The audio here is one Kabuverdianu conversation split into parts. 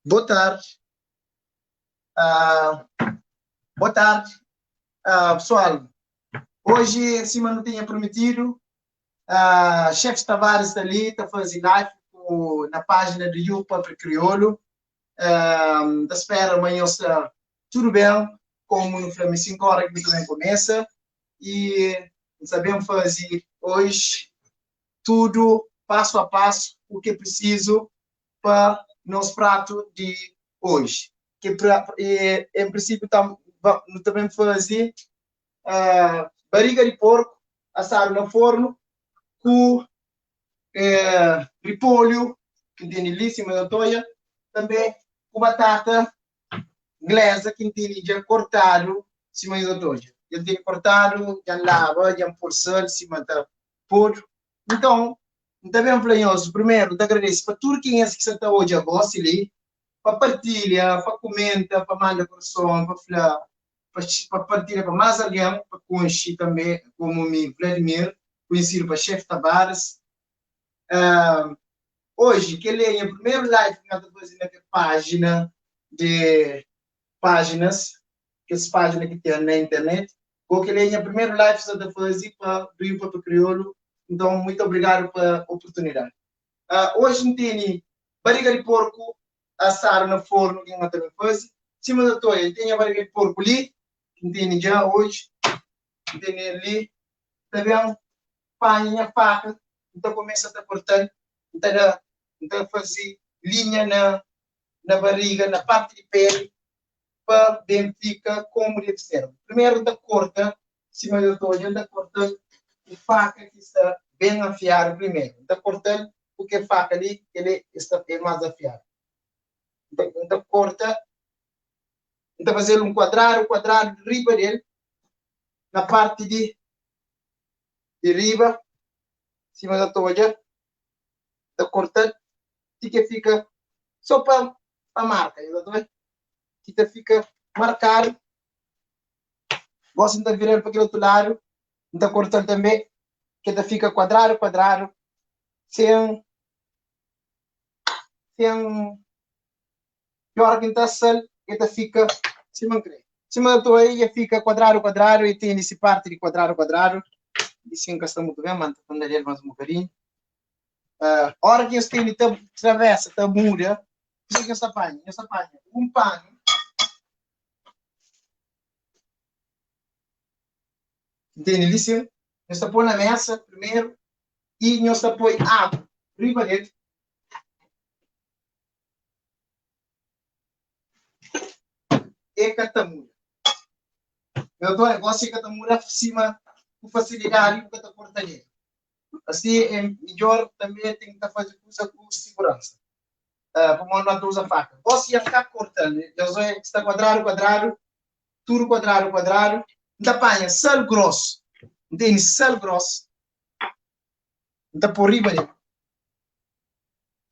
Boa tarde. Uh, boa tarde, uh, pessoal. Hoje, sima nu tinha prometido, uh, Chef Tavares está ali, está fazendo live com, na página do You Paper Crioulo. Uh, ta espera amanhã está tudo bem, como no Flamengo 5 horas que também começa. E sabemos fazer hoje tudo passo a passo o que é preciso para nosso prato de hoje. Que pra, e, em princípio tam, também fazer uh, barriga de porco assado no forno com eh, repolho, que tem ali em cima da toia, também com batata inglesa que tem já cortado em cima da toia. Já tem cortado, já lava, já pôr sal em cima da podre. Então, também flanhoso, primeiro, te agradeço para tudo quem é que está hoje a ali, para partilha, para comenta, para mandar coração, para falar, para partilhar para mais alguém, para conhecer também, como me Vladimir, conhecido para Chefe Tavares. Uh, hoje, que ele é o primeiro live que eu estou fazendo na página de páginas, que essa página que tem na internet, porque ele é o primeiro live que eu estou fazendo para do Papo Crioulo. Então, muito obrigado pela oportunidade. Uh, hoje não tem barriga de porco assado no forno que eu também faço. Cima da toia tem a barriga de porco ali, que tem já hoje, tem ali. Também panha a faca, então começa a cortar, então, então fazer linha na, na barriga, na parte de pele, para bem fica como deve ser. Primeiro da corta, cima da toia, da corta a faca que está bem afiada primeiro. Da corta porque a faca ali ele está é mais afiado. Então, então corta, então fazer um quadrado, quadrado de riba dele, na parte de, de riba, cima da toalha, da corta, e que fica só para a marca, exatamente? Que fica marcado. Gosto de virar para aquele outro lado, então cortando também, que fica quadrado, quadrado, sem, sem, e hora que está sal, que fica, se não crê. Cima da toalha fica quadrado, quadrado, e tem esse parte de quadrado, quadrado. E sim, que está muito bem, mas está dele mais um bocadinho. Uh, hora que eles têm, tá, travessa, tá muda, o que essa apanha? Essa apanha um pano. Entende? Ali sim, nós põe na mesa primeiro e nós põe água riba dele. E catamura. Eu tô negócio de catamura cima com facilidade com a cortadeira. Assim é melhor também tem que fazer coisa com segurança. Uh, como não usa faca. Você ia ficar cortando. Eu está quadrado, quadrado, tudo quadrado, quadrado. Então apanha sal grosso. Entende? Sal grosso. Então por riba dele.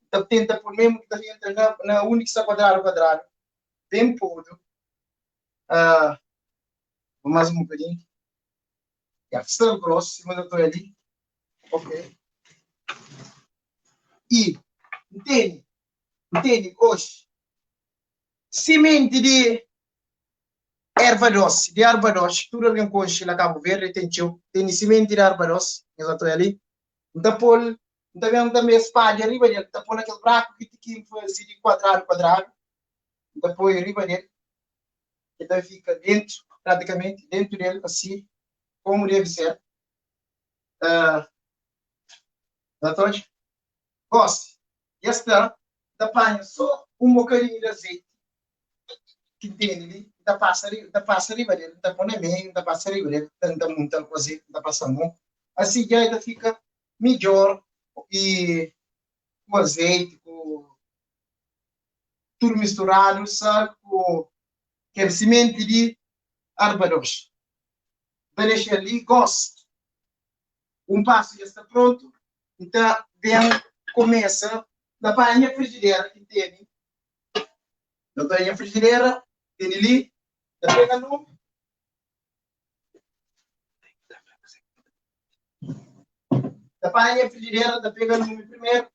Então tenta por mesmo que está entra na, na única está quadrado, quadrado. Bem podre. Uh, mais um bocadinho. Yeah, sal grosso, mas eu estou ali. Ok. E, entende? Entende? Hoje, semente de erva doce, de erva doce, tudo alguém conhece lá Cabo Verde, tem tio, tem semente de erva doce, eu estou ali. Então, pôr, também também espalha riba dele, então pôr naquele buraco que tem que fazer de quadrado, quadrado. Então, põe riba dele, então fica dentro, praticamente dentro dele, assim, como deve ser. Uh, Doutor? Goste. Esta da panha só um bocadinho de azeite que tem ali, da passa da passa riba dele, da põe meio, da passa riba dele, da monta com azeite, da passa mão. Assim já ainda fica melhor e com azeite, com tudo misturado, sal, com aquele semente de arbados. Deixa ali, gosto. Um passo já está pronto. Então, bem, começa na panha frigideira que tem. Eu tenho a frigideira, tem ali, tá pegando. Ta panha nha frijidera, ta pega lumi primeru.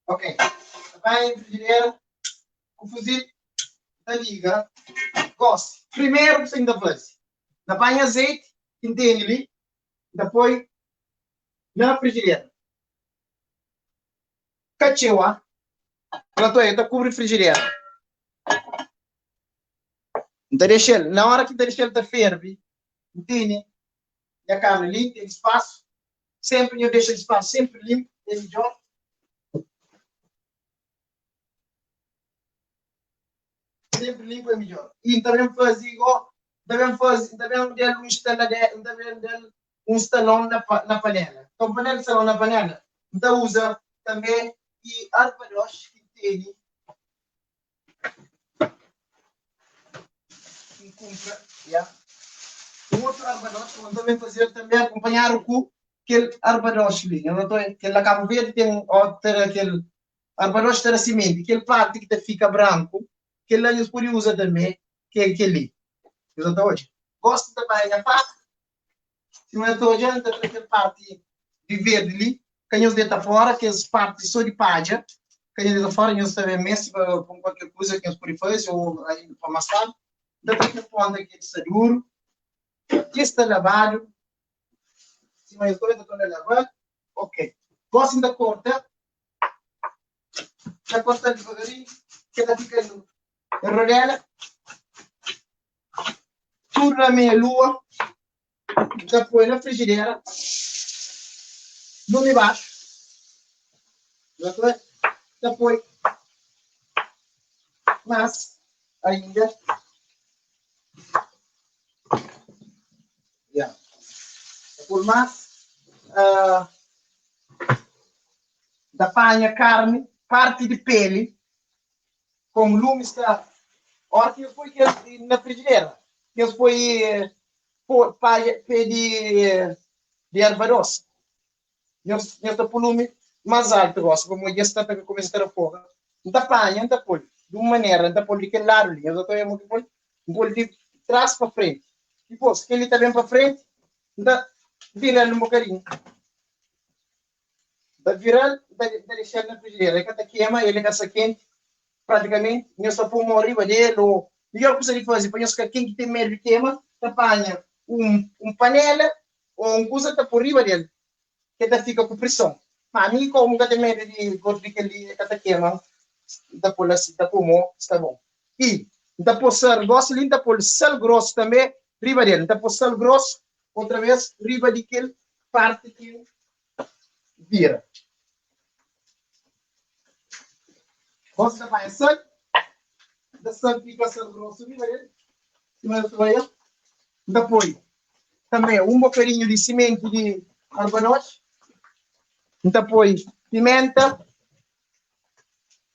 Ok, ta panha nha frijidera ku fuzil, ta liga. Gosi, primeru kusa ki N ta faze, N ta panha azeiti ki N tene li, N ta poi na frijidera. Ka txeu, ah. Fla Toia, ta kubri frijidera. N ta dexa-l, na óra ki N ta dexa-l ta ferbe, N tene nha karni li, N tene spasu. Sénpri nho dexa spasu sénpri linpu, é midjór. Sénpri linpu é midjór. I N ta ben faze go, N ta ben faze, N ta ben da-l un stalade, N ta ben da-l un stalon na na panela. Nton, pa da-l stalon na panela, N ta uza tanbê i arpadox ki N tene, ki N kunpra, ya. Un otu arpadox, N ta ben faze-l tanbê akunpanhadu ku kel arpadox li. Nhos ta oja, kel na Kabu Verdi ten, ó, ta da kel arpadox ta da simenti, kel parti ki ta fika branku, kel-la nhos pode uza tanbê, ki é kel-li. Nhos ta odja. Gosi N ta panha nha faka, Sima nhos ta odja, N ta tra kel parti di verdi li, ka nhos deta fora, kes parti so di padja, ka nhos deta fora, nhos ta ben meste pa un kualker kuza ki nhos pode faze o ainda pa mas tardi. N ta tra kel ponta ki sta duru, ki sta labadu, sima nhos ta odja, N ta torna laba-l. Ok, gosi N ta korta, N ta korta-l divagarinhu, ke ta fika en rodela. Tudu na meia lua, N ta poi na frijidera, lumi baxu, N ta poi mas ainda, ya, ta poi mas, N ta panha karni, parti di peli. Komu lumi sta Ora ki nhos poi kel na frijidera, nhos poi paja pe di di erva dosi. Nhos nhos ta pui lumi mas altu gosi, pamodi dja sta ta kumesa ta da foga. N ta panha, N ta poi di un manera, N ta poi di kel ladu li. Nhos ta oja mo ki poi? N poi di tras pa frenti. Dipôs, kel li ta ben pa frenti, N ta vira-l un bokadinhu. N ta vira-l, N ta N ta dexa-l na frijidera. El ka ta kema, el ka sta kenti pratikamenti. Nhos ta pô mô riba di el ô midjór kuza di faze pa nhos ka ken ki ten medu di kema, ta panha un un panela ô un kuza ta pô riba di el ki el ta fika ku prison. Má mi komu N ka ten medu di gordu di kel-li, el ka ta kema, N ta pô-l asi, N ta pô mô, sta bon. I N ta pô sal, gósi li N ta pô-l sal grosu tanbê riba di el. N ta pô sal grosu otra bês riba di kel parti ki N vira. Gosi ta panha sal, da sal pika sal grosu riba del, sima nhos ta oja. N ta poi tanbe un bokadinhu di simenti di arbadox, N ta poi pimenta.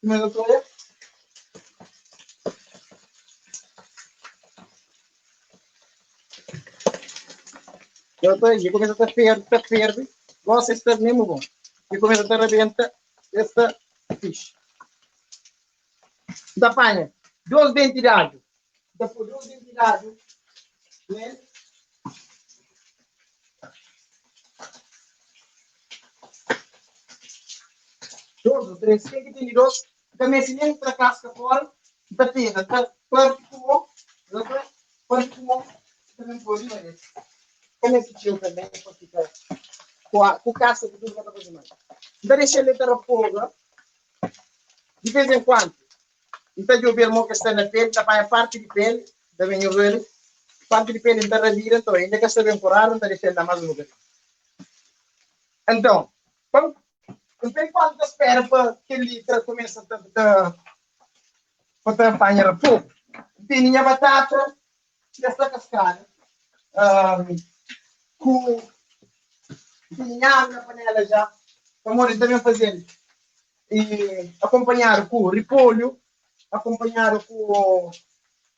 Sima nhos ta oja. Nhos ta oja, kumesa ta ferbi, ta ferbi, gosi es sta mesmu bon. E kumesa ta rabenta, es sta fixi. N ta panha dos denti di adju, N ta poi dos denti di adju nel. Dos ô tres, ken ki tene dos, N ka meste nen tra kaska fora, N ta pega, N ta parti ku mo, N ta parti ku mo, N ta ben poi riba des. Ka meste txeu tanbe pa fika ku ku kaska ku tudu ka ta faze mal. N ta dexa-l el ta rafoga di vez en kuandu. N ta djobe-l mo ke sta na peli, N ta panha parti di peli, N ta ben djobe-l parti di peli, N ta rabida, nton inda ka sta ben kuradu, N ta dexa-l la mas un bokadinhu. Nton, pa N ta enkuantu ta spera pa kel-li ta kumesa ta ta pa ta panha rafogu, N tene nha batata dja sta kaskadu ku N tene nha agu na panela dja, pamodi N ta ben faze-l i akonpanhadu ku ripolhu, akonpanhadu ku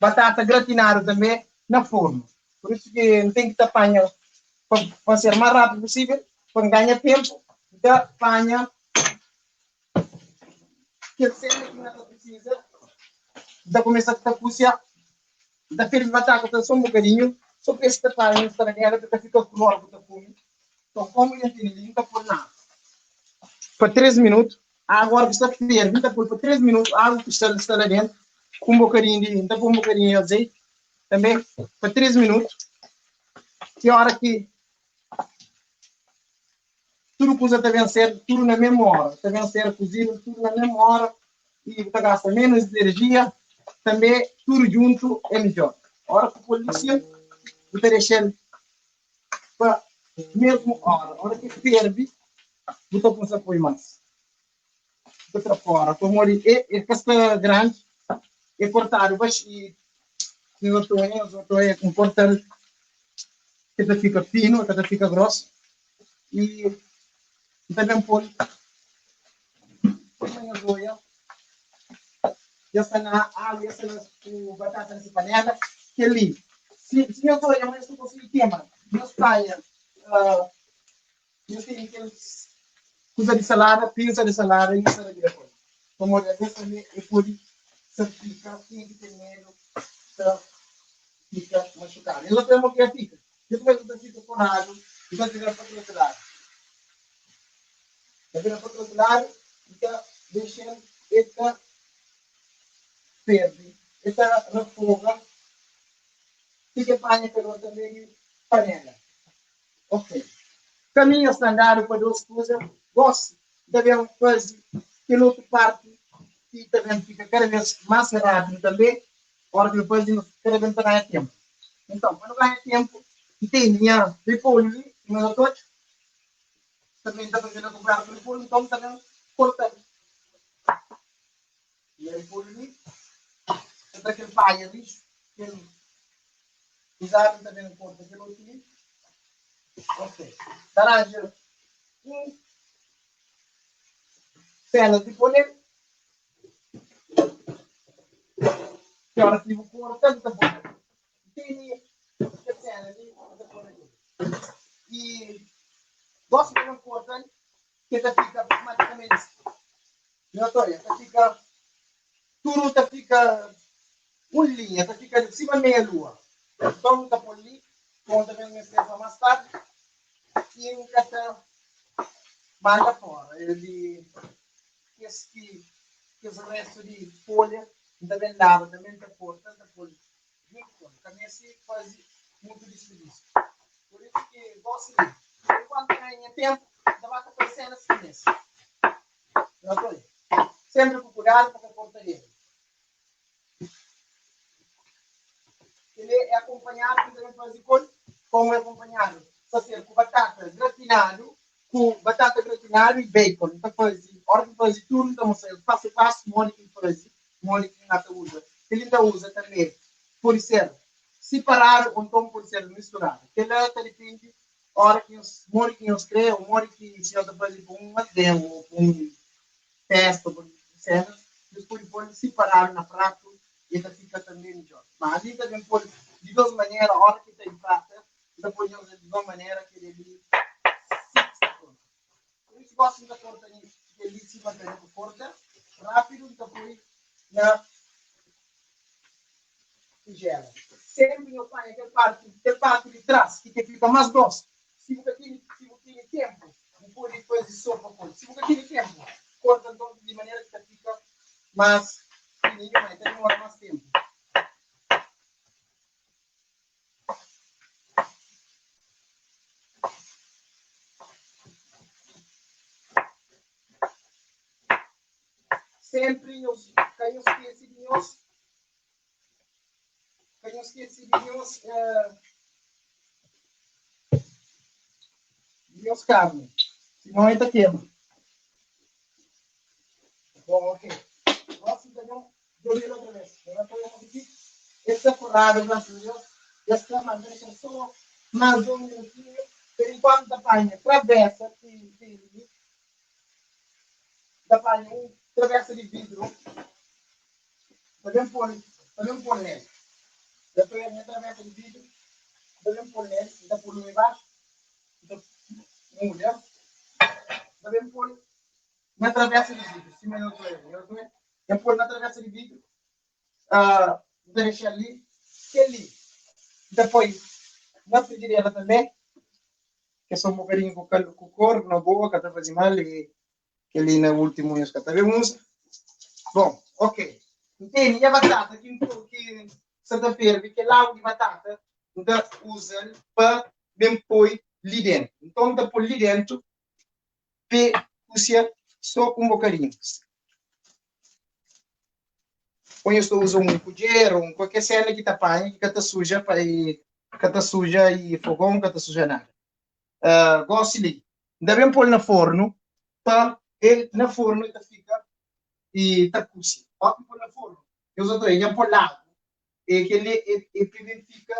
batata gratinadu tanbe na fornu. Pur isu ki N ten ki ta panha pa pa ser más rápidu pusível, pa N ganha ténpu, N ta panha kel sena ki N ta prisiza. N ta kumesa ta kusia, N ta ferbi batata ta so un bokadinhu, so pa es ta para nhos ta na dela pa ka fika kru ora ku ta kume. Nton, komu dja N tene li, N ta pô-l na agu pa 3 minutu. Agu ora ki sta ferbi, N ta pô-l pa 3 minutu, agu ki sta sta la dentu, ku un bokadinhu di, N ta pô un bokadinhu di azeiti tanbe pa 3 minutu, ki ora ki Tudu kuza ta ben ser tudu na mésmu óra, ta ben ser kuzidu tudu na mésmu óra i bu ta gasta ménus inerjia. Tanbê, tudu djuntu é midjór. Óra ki bu pô-l li sin, bu ta dexa-l pa mésmu óra. Óra ki ferbe, bu ta kumsa poi más. Bu ta tra fóra, pamodi el ka sta grandi, é kortadu baxi i N korta-l ki ta fika finu, ka ta fika grosu i N ta ben pô-l sima nhos odja dja sta na agu, dja sta na ku batata na se panela. Kel-li, si nhos odja ma nhos ka konsigi kema, nhos panha Nhos tene kel kuza di salada, pinsa di salada i nhos ta rabida ku el. Pamodi alvês tanbê el pode salpika, kenha ki ten medu ta fika maxukadu. Nhos ta mo ki el fika? Nhos ta ta fika koradu, i ta vira pa kel otu ladu. Ta vira pa kel otu ladu i ta dexa-l el ta ferve, el ta rafoga ti ki el panha kalor tanbê di panela. Ok. Kaminhu sta andadu pa dos kuza. Gosi, N ta ben faze kel otu parti ki ta ben fika kada bes más rápidu tanbê. Óras ki nu faze, nu kada bes nu ta ganha ténpu. Nton, pa nu ganha ténpu, N tene nha ripolhu li, nha otox. Tanbê N ta faze na kunpradu ku ripolhu, nton N ta ben korta-l. Nha ripolhu li, ta tra kel paia rixu, kel kuzadu, N ta ben korta kel otu li. Ok. Ta ranja un senas di pô nel. Ki ora ki bu korta, bu ta pô nel. Tene kel sena li, bu ta pô na dentru. I gosi bu ben korta-l, ke ta fika automaticamente Nha toia ta fika tudu ta fika un linha ta fika sima meia lua nton N ta pô-l li pon ta ben meste pa más tardi i N ka ta manda fora el di kes ki kes restu di folha N ta ben laba tanbe N ta korta N ta pô-l Juntu ku el, ka meste faze mutu dispidísiu. Pur isu ki gosi li, enkuantu N ganha ténpu, N ta ba ta faze sénas ki meste. Nhos odja, sénpri ku kudadu pa ka korta dedu. Kel-li é akonpanhadu ki N ta ben faze ku el, komu é akonpanhadu, ta ser ku batata gratinadu, ku batata gratinadu i bacon. N ta faze, óras ki N faze tudu, N ta mostra el pasu pasu modi ki N faze. Modi ki N ta uza kel-li? N ta uza tanbê pode ser siparadu ô nton pode ser misturadu. Kel-la ta dipende óra ki nhos, modi ki nhos krê ô modi ki si nhos ta faze pa un algen ô pa un festa ô pa un séna, nhos pode pô-l siparadu na pratu i el ta fika tanbê midjór. Má ami N ta ben pô-l di dôs manera, óra ki ta inprata N ta pô-l nhos di dôs manera kel-li si ki sta prontu. Pur isu gosi N ta korta nha kel li sima N ta bu korta rapidu N ta poi na tijela. Senpri nhos panha kel parti kel parti di tras ki ta fika mas gros. Si bu ka tene si bu tene tempu bu pode faze sopa ku el. Si bu ka tene tempu korta nton di manera ki ta fika mas fininhu ma e ta dimora mas tempu. Senpri nhos ka nhos skese di nhos ka nhos skese di nhos di nhos karni, sinon e ta kema. Bon, ok. Gosi N ta ben Djobe-l otra bes. El ta obi ki el sta kuradu, grasas a Deus. El sta, ma N ta dexa-l so más un minutinhu. Per inkuantu, N ta panha trabesa di li. N ta panha un trabesa di vidru. N ta ben pô-l, N ta ben pô-l nel. El ta obi nha trabesa di vidru. N ta ben pô-l nel. N ta pô-l lumi baxu. N ta muda. N ta ben pô-l na travesa di vidru, sima nhos ta obi. Nhos ta obi? N pô-l na travesa di vidru. N ta dexa-l li. Kel-li N ta poi na frijidera tanbê, ke so un bokadinhu ku kal ku kor na boa ka ta faze mal i kel-li na últimu nhos ka ta ben uza. Bon, ok. N tene nha batata ki N ki sa ta ferve, kel agu di batata N ta uza-l pa ben poi li déntu. Nton N ta pô-l li déntu p'e kusia so un bokadinhu. Ô nhos ta uza un kudjer ô un kualker sena ki ta panha ki ka ta suja pa e ka ta suja i fogon ka ta suja nada. Gosi li N ta ben pô-l na fornu pa el na fornu el ta fika i ta kusi. Óki N pô-l na fornu nhos ta oja dja N pô-l agu e kel-li e pa ben fika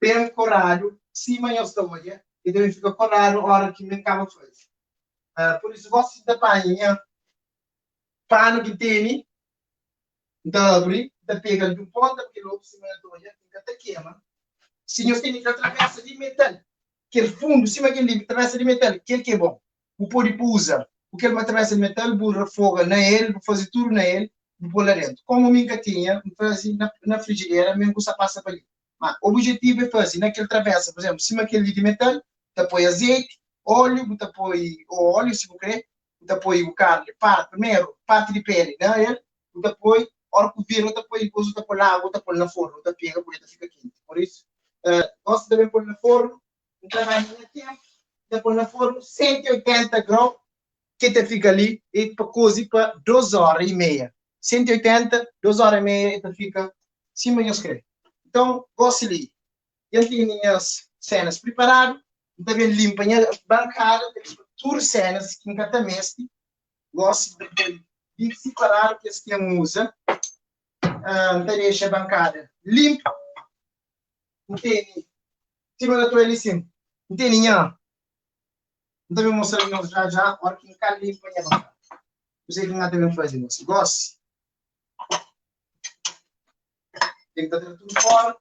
ben koradu sima nhos ta odja e ta ben fika koradu óra ki mi N kaba faze. Pur isu gosi N ta panha nha Panu ki tene, N ta abri, N ta pega-l di un ponta pa kel otu, sima el ta odja, N ka ta kema. Si nhos tene kel travesa di metal, kel fundu sima kel li, travesa di metal, kel ki é bon. Bu pode uza ku kel travesa di metal, bu rafoga na el, bu faze tudu na el, bu pô la dentu. Komu mi N ka tinha, N faze na frijidera, mi N kusa pasa pa li. Ma obijetivu é faze na kel travesa, pur izénplu, sima kel li di metal, ta poi azeiti, óliu, bu ta poi ô óliu si bu krê, bu ta poi bu karni par primeru parti di peli na el bu ta poi ora ku vira bu ta poi dipôs bu ta poi agu bu ta poi na fornu bu ta pega poi ta fika kenti por isu gosi ta ben poi na fornu N ta ganha nha tempu N ta poi na fornu 180 grau ki ta fika li e pa kozi pa 2 ora i meia 180 2 ora i meia e ta fika sima nhos kre nton gosi li Dja N tene nhas sénas priparadu, N ta ben linpa nha bankada, N ta linpa tudu sénas ki N ka ta meste. Gósi N ta poi di siparadu kes ki N uza. N ta dexa bankada linpu. N tene, sima na ta li sin, N tene nha, N ta ben mostra nhos já já óra ki N ka linpa nha bankada. Kuzê ki N ta ben faze gósi? Gósi. Ten ki ta tra tudu fora,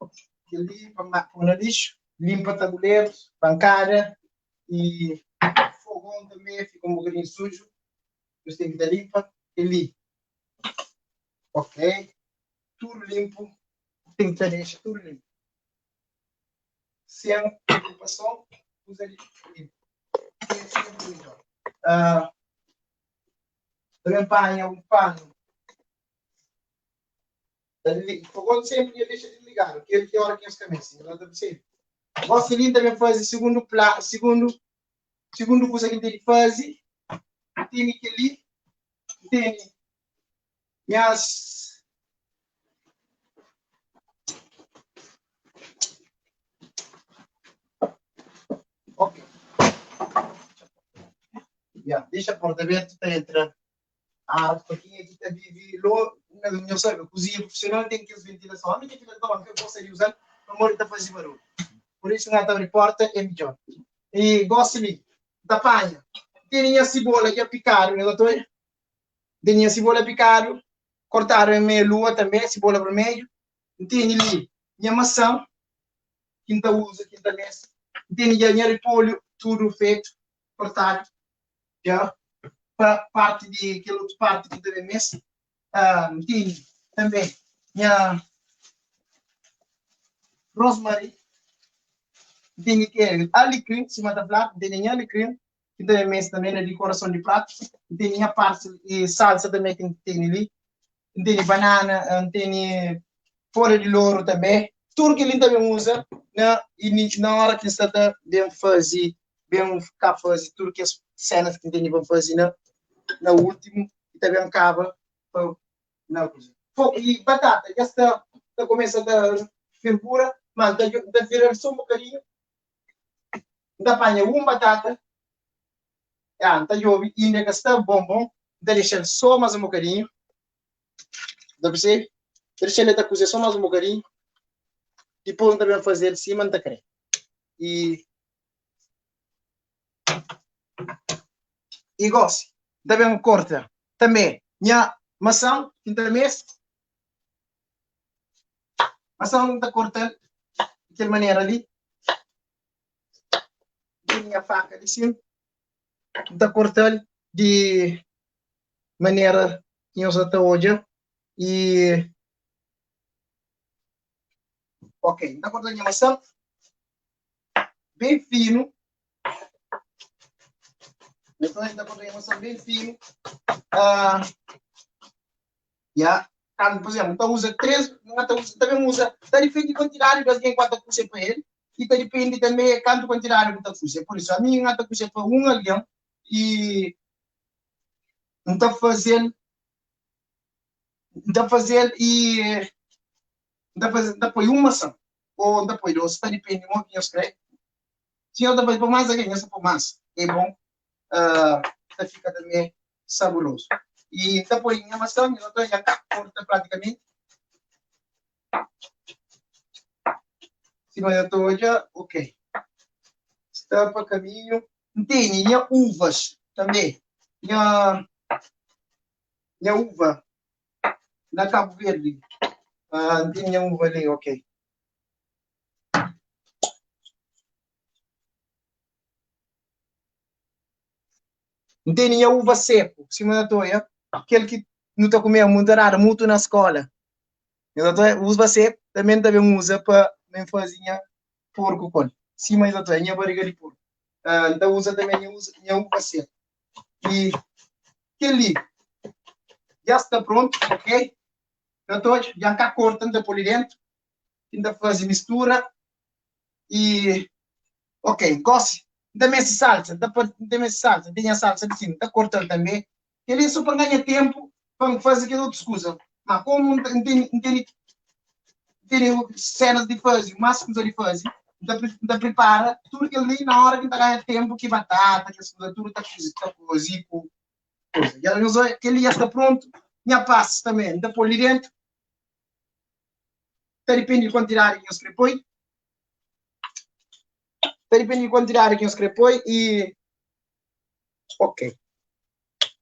kel-li pa pô na lixu, linpa tabulerus, bankada i fogon tanbê fika un bokadinhu suju, nhos ten ki ta linpa kel-li. Ok, tudu linpu, ten ki ta dexa tudu linpu, sen preokupason, kuza li linpu, é sénpri midjór. Ta ben panha un panu. Fogon sempri nha dexa di ligadu kel ki ora ki nhos ka meste nhos ta persebi gosi li n ta ben faze sigundu pla sigundu sigundu kuza ki n ten di faze n tene kel li n tene nhas ok ya dexa porta abertu ta entra Ar pa kenha ki ta vive lo na nhos sabe kuzinha profissional ten kes ventilason ami ten ventilador n ka gosta di uzal pamodi ta faze barulhu por isu n ta abri porta é midjor i gosi li n ta panha n tene nha sibola dja pikadu nhos ta odja n tene nha sibola pikadu kortadu en meia lua tanbe sibola vermedju n tene li nha masan ki n ta uza ki n ta meste n tene dja nha ripolhu tudu fetu kortadu dja pa parti di kel otu parti ki ta ben meste. N tene tanbe nha rosmari, N tene kel alikrin, sima ta fladu, N tene nha alikrin ki ta ben meste tanbe na dikorason di pratu, N tene nha parti di salsa tanbe ki N tene li, N tene banana, N tene folha di loru tanbe. Tudu kel-li N ta ben uza na na óra ki N sta ta ben faze ben ka faze tudu kes sénas ki N tene pa N faze na na últimu i ta ben kaba pa na kuza. Fo i batata dja sta ta kumesa ta ferbura, ma N ta N ta vira-l sô un bokadinhu, N ta panha un batata, ya N ta djobe inda ka sta bon bon, N ta dexa-l sô más un bokadinhu, ta persebe? Ta dexa-l el ta kuze sô más un bokadinhu, dipôs N ta ben faze-l sima N ta krê. I I gósi, N ta ben korta tanbê nha masan ki N ta meste. Masan N ta korta-l di kel manera li. N tene nha faka li sin. N ta korta-l di manera ki nhos ta odja. I. Ok, N ta korta nha masan ben finu. N ta korta nha masan ben finu. Uh, ya. Kantu, por exemplo, N ta uza 3, N ta uza, ta ben uza, ta dipende kuantidadi di algen ku ta kusia pa el, i ta dipende tanbe kantu kuantidadi ku ta kusia. Por isu, ami N ta kusia pa un algen i N ta fazel, N ta fazel i N ta faze, N ta poi un masan ô N ta poi dos, ta dipende mo ki nhos kre. Si nhos ta faze pa más algen, nhos ta poi más. É bon, ta fika tanbe saburozu. I N ta poi nha masan, nhos ta odja ka korta pratikamenti. Sima nhos ta odja, ok. Sta pa kaminhu. N tene nha uvas tanbe, nha nha uva na Cabo Verde. Ah, N tene nha uva li, ok. N tene nha uva seku, sima na ta oja, kel ki nu ta kume mutu nada, mutu na skola. Nhos ta oja, uva seku tanbe N ta ben uza pa ben faze nha porku ku el. Sima nhos ta oja, nha bariga di porku. Ah, N ta uza tanbe nha uva seku. I kel-li dja sta prontu, ok? Nhos ta odja, dja N ka korta, N ta pô li déntu, N ta faze mistura i ok, gósi N ta meste salsa, N ta N ta meste salsa, N ten nha salsa li sin, N ta korta-l tanbê. Kel-li é sô pa N ganha ténpu pa N faze kes otus kuza. Má komu N ta N tene N tene N tene sénas di faze, más kuza di faze, N ta N ta pripara tudu kel-li na óra ki N ta ganha ténpu ki batata, kes kuza tudu ta kuzi ta kozi ku kuza. Dja nhos odja kel-li dja sta prontu. Nha pasas tanbê N ta pô-l li déntu. Ta dipende di kuantidadi ki nhos krê poi. Ta dipende di kuantidadi ki nhos krê poi i ok.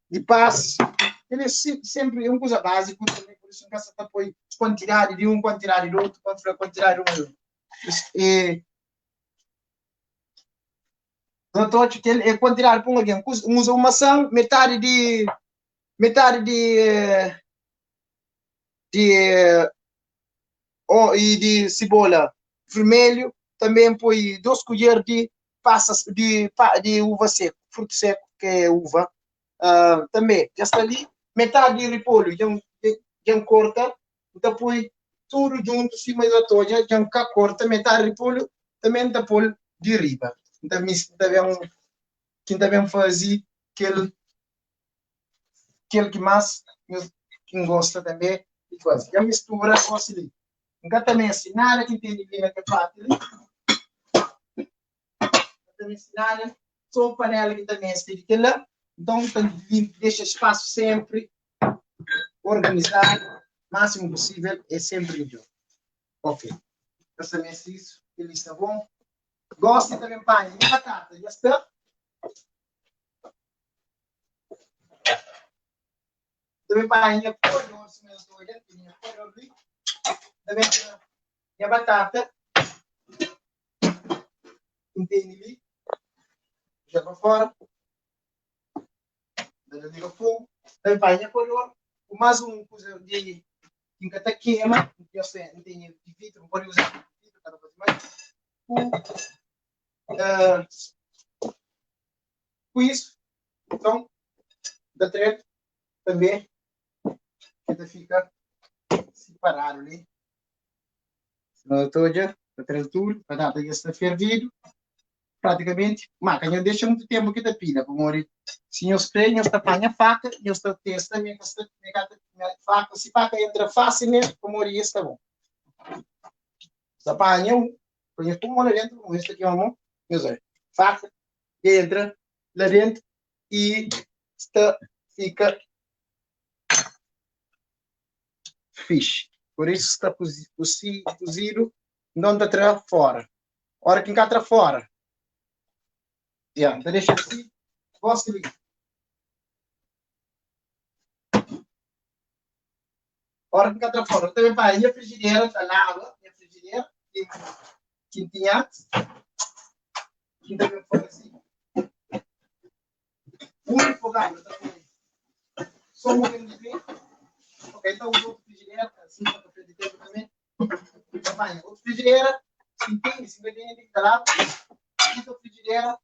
Di pas, kel é senpri é un kuza básiku tanbê, pur isu N ka sa ta poi kuantidadi di un, kuantidadi di otu, pa N fla kuantidadi di un di otu. E N ta odja kel é kuantidadi pa un algen. N uza un masan, metadi di metadi di di oh, i di sibola vermelhu, tanbê N poi 2 kudjer di pasas di di uva seku, frutu seku ki é uva. Uh, tanbê dja sta li metadi di ripolhu dja dja N korta, N ta poi tudu djuntu sima nhos ta odja, dja N ka korta metadi di ripolhu, tanbê N ta pô-l di riba. N ta N ta ben ki N ta ben faze kel kel ki más ki N gosta tanbê di faze. Dja N mistura gósi li. N ka ta meste nada ki N tene li na kel parti li. N ka ta meste nada, sô panela ki N ta meste di kel-la. Nton, N ta dexa spasu sénpri organizadu, másimu pusível, é sénpri midjór. Ok, N ka sta meste isu, kel-li sta bon. Gósi N ta ben panha nha batata, dja sta. Ta ben panha nha koador, sima nhos ta odja, N tene nha koador li. Ta ben tra nha batata ki N tene li, puxa pa fora, N ta liga fogu. Ta ben panha nha koador ku más un kuza di ki N ka ta kema, N tene di vidru, N pode uza di vidru, ka ta faze mal, ku Ku isu, nton, N ta tra-l tanbê, el ta fika siparadu li. Sima nu ta odja, ta tra-l tudu, batata dja sta fervidu pratikamenti. Má ka nhos dexa mutu ténpu ki ta pila, pamodi si nhos krê, nhos ta panha faka, nhos ta testa ma ka sta, ma ka ta, ma faka, si faka entra fásil nel, pamodi dja sta bon. Ta panha un, pa nhos poi mô la déntu, pamodi nhos ta kema mô, nhos odja, faka dja entra la déntu i sta fika fixi. Pur isu sta kuzidu, nton ta tra fora. Ora ki N ka tra fora, ya, N ta dexa si, gosi li. Ora ki N ka tra fora, N ta ben panha nha frijidera, N ta laba nha frijidera ki N tinha antis, N ta ben faze un refogadu, N ta poi so un bokadinhu di pé, ok, N ta uza otu frijidera, asin pa ka perde tenpu tanbe. N ta panha otu frijidera. Frijidera, si N tene, si N ka tene, N ten ki ta laba. Dita frijidera.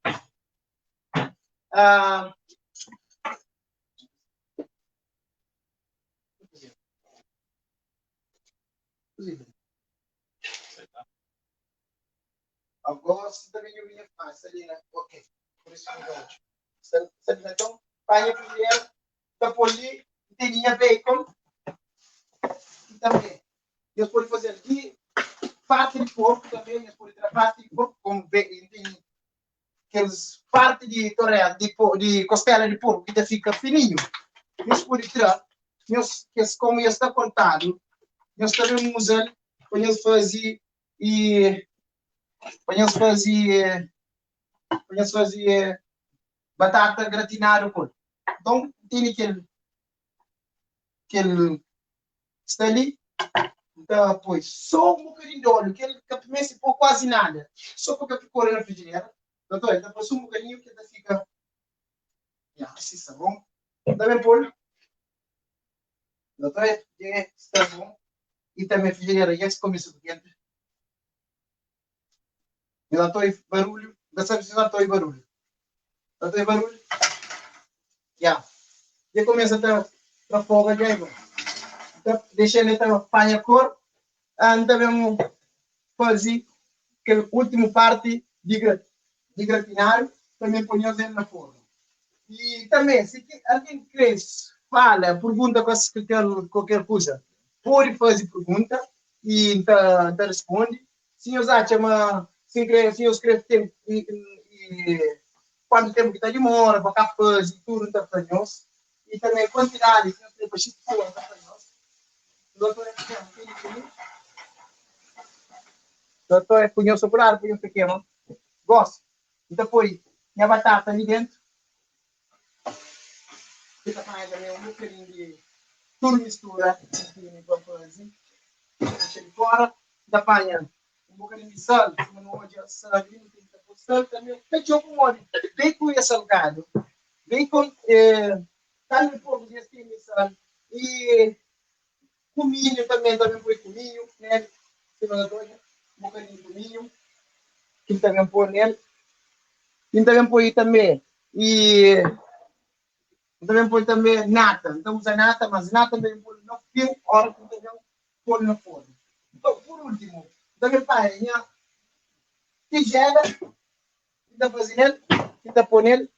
Ah, Agora também eu vinha fácil ali, né? Ok. Por isso que eu gosto. Então, panha frigideira, tá por ali, tem linha bacon. E também, eles podem fazer de parte de porco também, eles podem tirar parte de porco, como tem aqueles parte de torel, de costela de porco que fica fininho. Eles podem tirar, eles, como está cortado, eles também usam para eles fazer e para eles fazer para eles fazer batata gratinada com. Então, tem aquele está ali. Então, pois, só um bocadinho de óleo, que ele que pôr quase nada, só porque ficou na frigideira. Doutor, então pôs um bocadinho que ele fica. Já, assim está bom. Também pôr. Doutor, já está bom. E também a frigideira já se começa quente. E lá estou barulho. Não sabe se lá estou barulho. Lá estou barulho. Já. Já começa a ter fogo já. Então, deixa ele ter panha cor. Também fazer aquela última parte de gratinar, também põe ele na forma. E também, se alguém quer fala, pergunta qualquer coisa, pode fazer pergunta e então responde. Se os acham, se quer, se os quer tempo e quanto tempo que está demora para cá fazer tudo está para nós. E também quantidade, se nós queremos para pessoas está para nós. Doutor, doutor, é punho sobrado, punho pequeno. Gosto. Então foi minha batata ali dentro. Fica mais também um bocadinho de tudo mistura para fazer. Deixa de fora. Da panha um bocadinho de sal. Se não olha sal ali, não tem que pôr sal também. Fechou com óleo. Bacon é salgado. Bacon, carne de porco, já tem sal. E cominho também põe cominho nele. Se não olha, um bocadinho de cominho. Que também põe nele. E também põe também. E também põe também nata. Então usa nata, mas nata também põe no fio, hora que também põe no forno. Então, por último, também põe a tigela, que tá nele, que tá põe nele,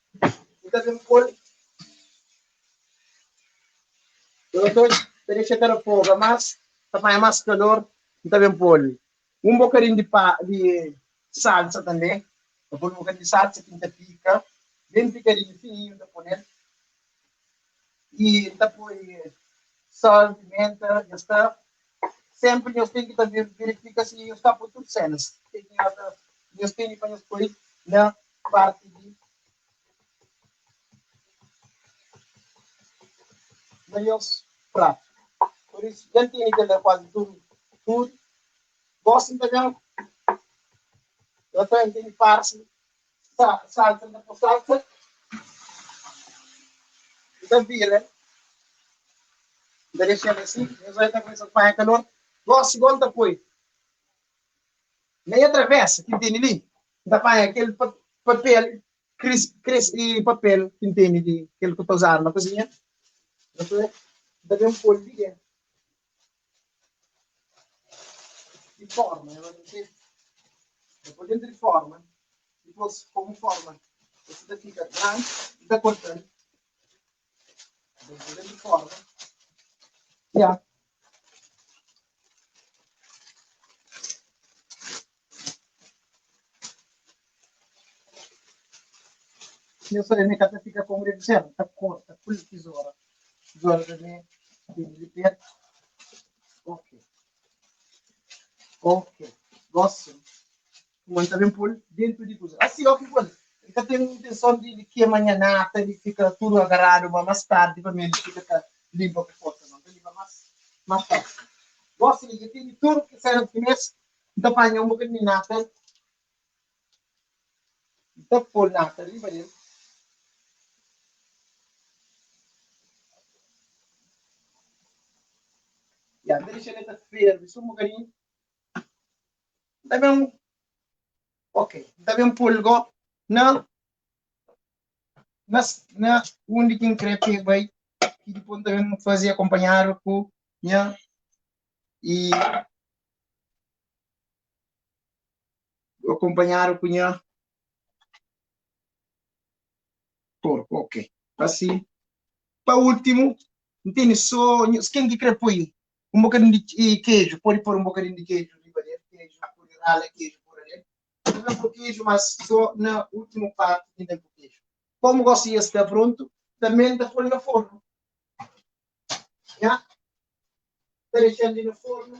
e também põe. Doutor, deixa ter fogo, mas também mais calor, e também põe um bocadinho de salsa também. Eu ponho um bocadinho de salsa que ainda fica, bem picadinho, fininho, tá pondo. E tá põe sal, pimenta, já está. Sempre nós temos que verificar se está por tudo cenas. Tem que nós temos para nós pôr na parte de nosso prato. Por isso, já tem que dar quase tudo. Tudo. Gosto também. Eu também tenho parte salsa, da salsa. Então, vira. Deixa assim, eu já está começando a fazer calor. Gosto igual da põe. Nem atravessa, que tem ali. Da pai aquele papel, cris, e papel que tem ali, aquele que eu estou usando na cozinha. Dá bem um pouco de dentro. De forma, eu não sei. Depois dentro de forma, depois como forma, você fica grande, está cortando. Dentro de forma. Yeah. Eu só minha casa fica com o zero, tá corta, por tesoura. Tesoura também, tem de perto. Ok. Ok. Gosto. Mas também por dentro de coisa. Assim, ok, pô. Eu tenho intenção de que amanhã nata, ele fica tudo agarrado, mas mais tarde, para mim, ele fica limpa por força, não limpa mais fácil. Gosto de tem tudo que sai no começo, então apanha um bocadinho de nata. Então, pôr nata riba dele. Já, deixa ele ferve, só um bocadinho. N ta ben, ok, N ta ben pô-l gó na, na, na undi ki N krê pa el bai, ki dipôs N ta ben faze akonpanhadu ku nha i akonpanhadu ku nha porku. Ok, asi. Pa últimu, N tene sô, ken ki krê poi un bokadinhu di keju, pode pôr un bokadinhu di keju riba del, keju, pode rala keju pôr del. N ta pô keju, mas sô na últimu parti ki N ta pô keju. Komu gosi dja sta prontu, tanbê N ta pô-l na fornu. Nha, ta dexa-l li na fornu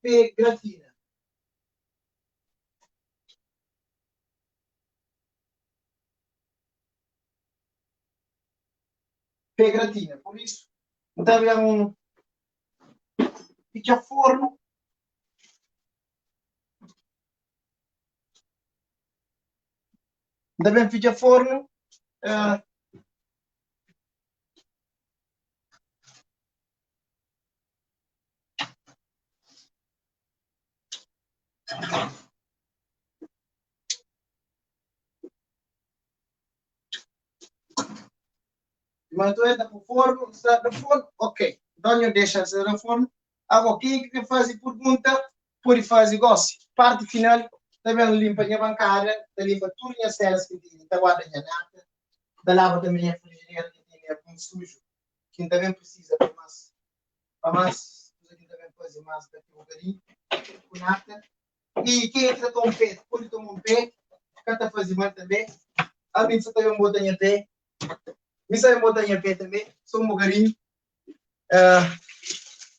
pa e gratina. Pa e gratina. Pur isu, N ta ben fitxa fornu. N ta ben fitxa fornu. Uh, Mas tu entra ku forno, sta na forno, ok. Então nho dexa sta na forno. Agora, quem que quer fazer pergunta, pode fazer gosi. Parte final, ta ben limpa nha bancada, ta limpa tudo nha cenas que tinha, ta guarda nha nata, ta lava também nha frigideira que tinha algum sujo, que também precisa para mais, para mais, coisa que também fazer mais daqui um bocadinho, com nata. E quem que ta toma um pé, pode tomar um pé, ka ta fazer mal também. A mim só também bota nha pé, mi sa ben bota nha pé tanbê, sô un bokadinhu. Uh,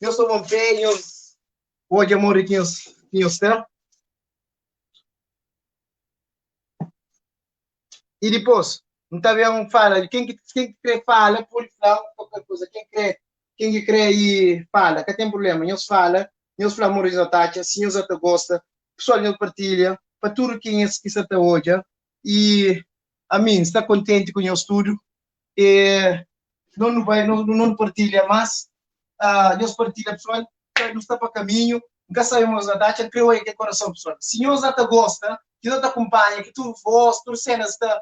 nhos toma un pé, nhos odja modi ki nhos, ki nhos sta. I dipôs, N ta ben fala, ken ki, ken ki krê fala, pode fla kualker kuza. Ken krê, ken ki krê i fala, ka ten prubléma. Nhos fala, nhos fla modi nhos ta atxa, si nhos ta gosta. Pesoal, nhos partilha pa tudu kenhas ki sta ta odja. I ami N sta kontenti ku nhos tudu. E no nu bai, no nu partilha mas. Uh, nhos partilha pesoal, nu sta pa kaminhu. N ka sabe ma nhos ta atxa, N kre oia kel korason pesoal. Si nhos ta gosta, ki nhos ta kunpanha, ki tudu vos, tudu senas sta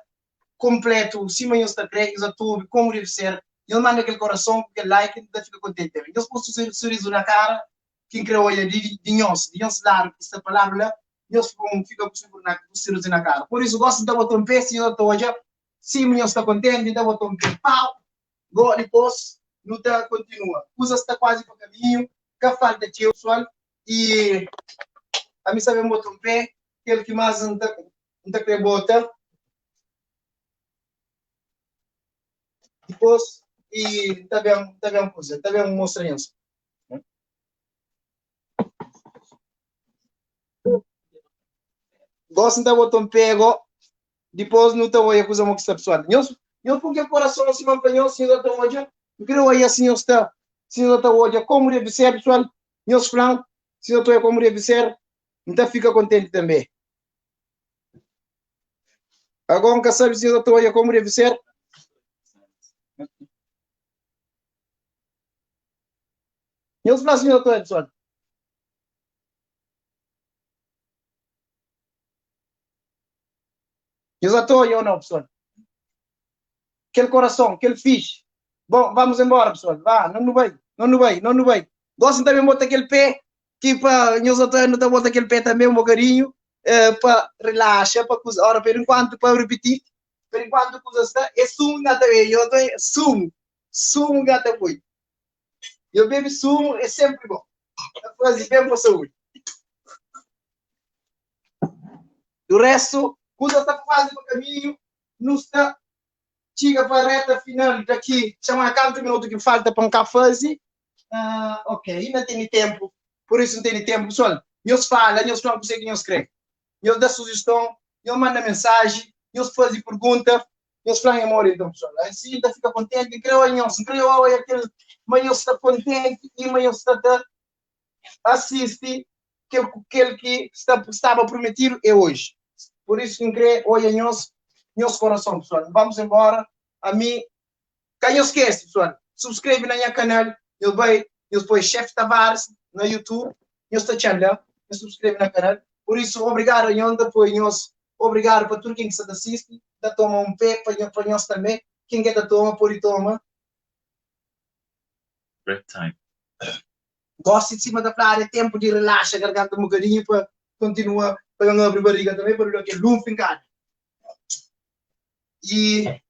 konpletu sima nhos ta kre, nhos ta obi komu debe ser, nhos manda kel korason ku kel like, N ta fika kontenti tanbe. Nhos poi surizu na kara ki N kre oia di di nhos, di nhos ladu ki sta pa ladu la, nhos fika ku surizu na kara. Pur isu, gosi N ta bota un pe, si nhos ta odja Sima nhos sta kontenti, N ta bota un pé pau. Go dipos nu ta kontinua. Kuza sta kuazi pa kaminhu, ka falta txeu pesoal i ami sta ben bota un pé, kel ki mas N ta N ta kre bota dipos i N ta ben N ta ben kuza, N ta ben mostra nhos. Gosi N ta bota un pé go. Dipôs nu ta odja kuza mo ki sta pesoal. Nhos, nhos pui kel korason sima N fla nhos, si nhos ta odja. N kre odja si nhos ta, si nhos ta odja komu debe ser, pesoal. Nhos fla-m si nhos ta odja komu debe ser, N ta fika kontenti tanbê. Agora N ka sabe si nhos ta odja komu debe ser. Nhos fla si nhos ta odja, pesoal. Nhos ata odja ou não, pessoal? Kel coração, kel fixe. Bom, vamos embora, pessoal. Vá, não nu bai, não nu bai, não nu bai. Gosi N ta ben bota kel pé, ki pa nhos ata nu ta bota kel pé tanbe un bokadinhu, eh, pa relaxa, pa kuza. Ora, per enquanto, pa ripiti, per enquanto kuza sta, é sumu ki ta bebe, nhos ata sumu, sumu ki ta pui. Yo bebe sumu é sempre bom. Ta faze bem pa saúde. Do resto, kuza sta kuazi pa kaminhu, nu sta txiga pa reta final daqui, txama kantu minutu ki falta pa N ka faze? Uh, ok, inda tene tempu, por isu N tene tempu. Pessoal, nhos fala, nhos fla kuse ki nhos kre, nhos da sugestão, nhos manda mensaji, nhos faze pergunta, nhos fla nha mori. Então, pessoal, assim N ta fika kontenti, N kre oia nhos, N kre oia kel ma nhos sta kontenti i ma nhos sta ta asisti kel kel ki sta staba prometidu é oji. Por isu ki N kre oia nhos nhos korason, pessoal. Vamos embora. Ami ka nhos skese, pessoal, subscreve na nha kanal, nhos bai, nhos poi Chef Tavares na YouTube, nhos ta txan la. Nhos subskrebe na kanal. Pur isu, obrigadu a nhos, N ta poi nhos obrigadu pa tudu ken ki sta ta sisti. N ta toma un pé pa pa nhos tanbe. Ken ke ta toma, pode toma. Break time. Gosi sima ta fladu é tenpu di relaxa garganta un bokadinhu pa kontinua pa nhos abri bariga tanbe pa nu da kel lun finkadu. I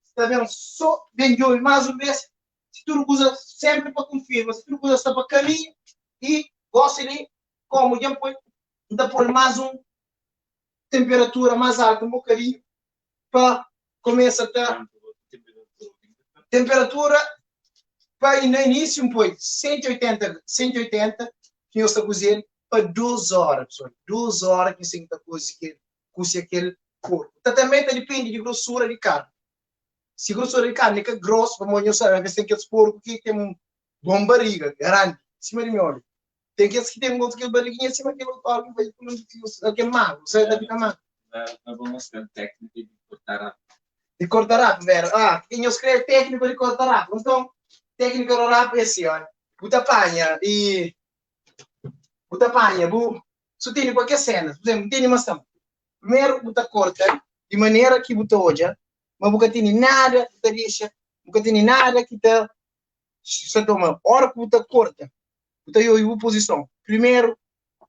sta ben so ben djobe mas un bes si tudu kuza senpri pa konfirma si tudu kuza sta pa kaminhu i gosi li komu dja N poi N ta poi mas un temperatura mas altu un bokadinhu pa kumesa ta temperatura pa na inísiu N poi 180 180 ki nhos ta kuzi el pa 2 ora pesoal 2 ora ki nhos ten ki ta kuzi kel kusia kel porku. Ta tanbe ta dipende di grosura di karni. Si grosura di karni ka grosu, pamodi nhos sabe, alves ten kes porku ki ten bon bariga, garandi, sima di mi oli. Ten kes ki ten otu kel bariginha sima kel otu algen bai algen magru, sabe, ta fika magru. Vera, ba mostra-m téknika di korta rapu. Di korta rapu, Vera. Ah, ki nhos kre téknika di korta rapu. Nton, téknika di rapu é si, olha. Bu ta panha i bu ta panha bu Su tene kualker sena, pur izemplu, bu tene masan, primeru bu ta korta di manera ki bu ta odja ma bu ka tene nada, bu ta dexa, bu ka tene nada ki ta sta toma. Ora ku bu ta korta, bu ta obi bu puzison. Primeru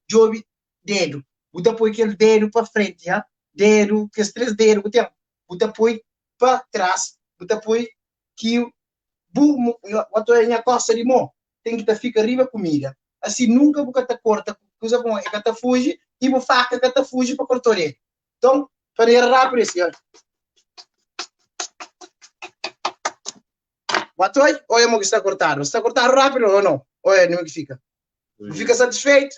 djobi dedu, bu ta poi kel dedu pa frenti, ha, dedu, kes 3 dedu ku ten, bu ta poi pa tras, bu ta poi ki bu bu ta oja nha kosta di mo ten ki ta fika riba kumida asi nunka bu ka ta korta kuza pamodi e ka ta fuji i bu faka ka ta fuji pa korta oreja nton manera rapidu é si oja bu ta oja oja mo ki sta kortadu sta kortadu rapidu o no oja numa ki fika bu fika satisfeitu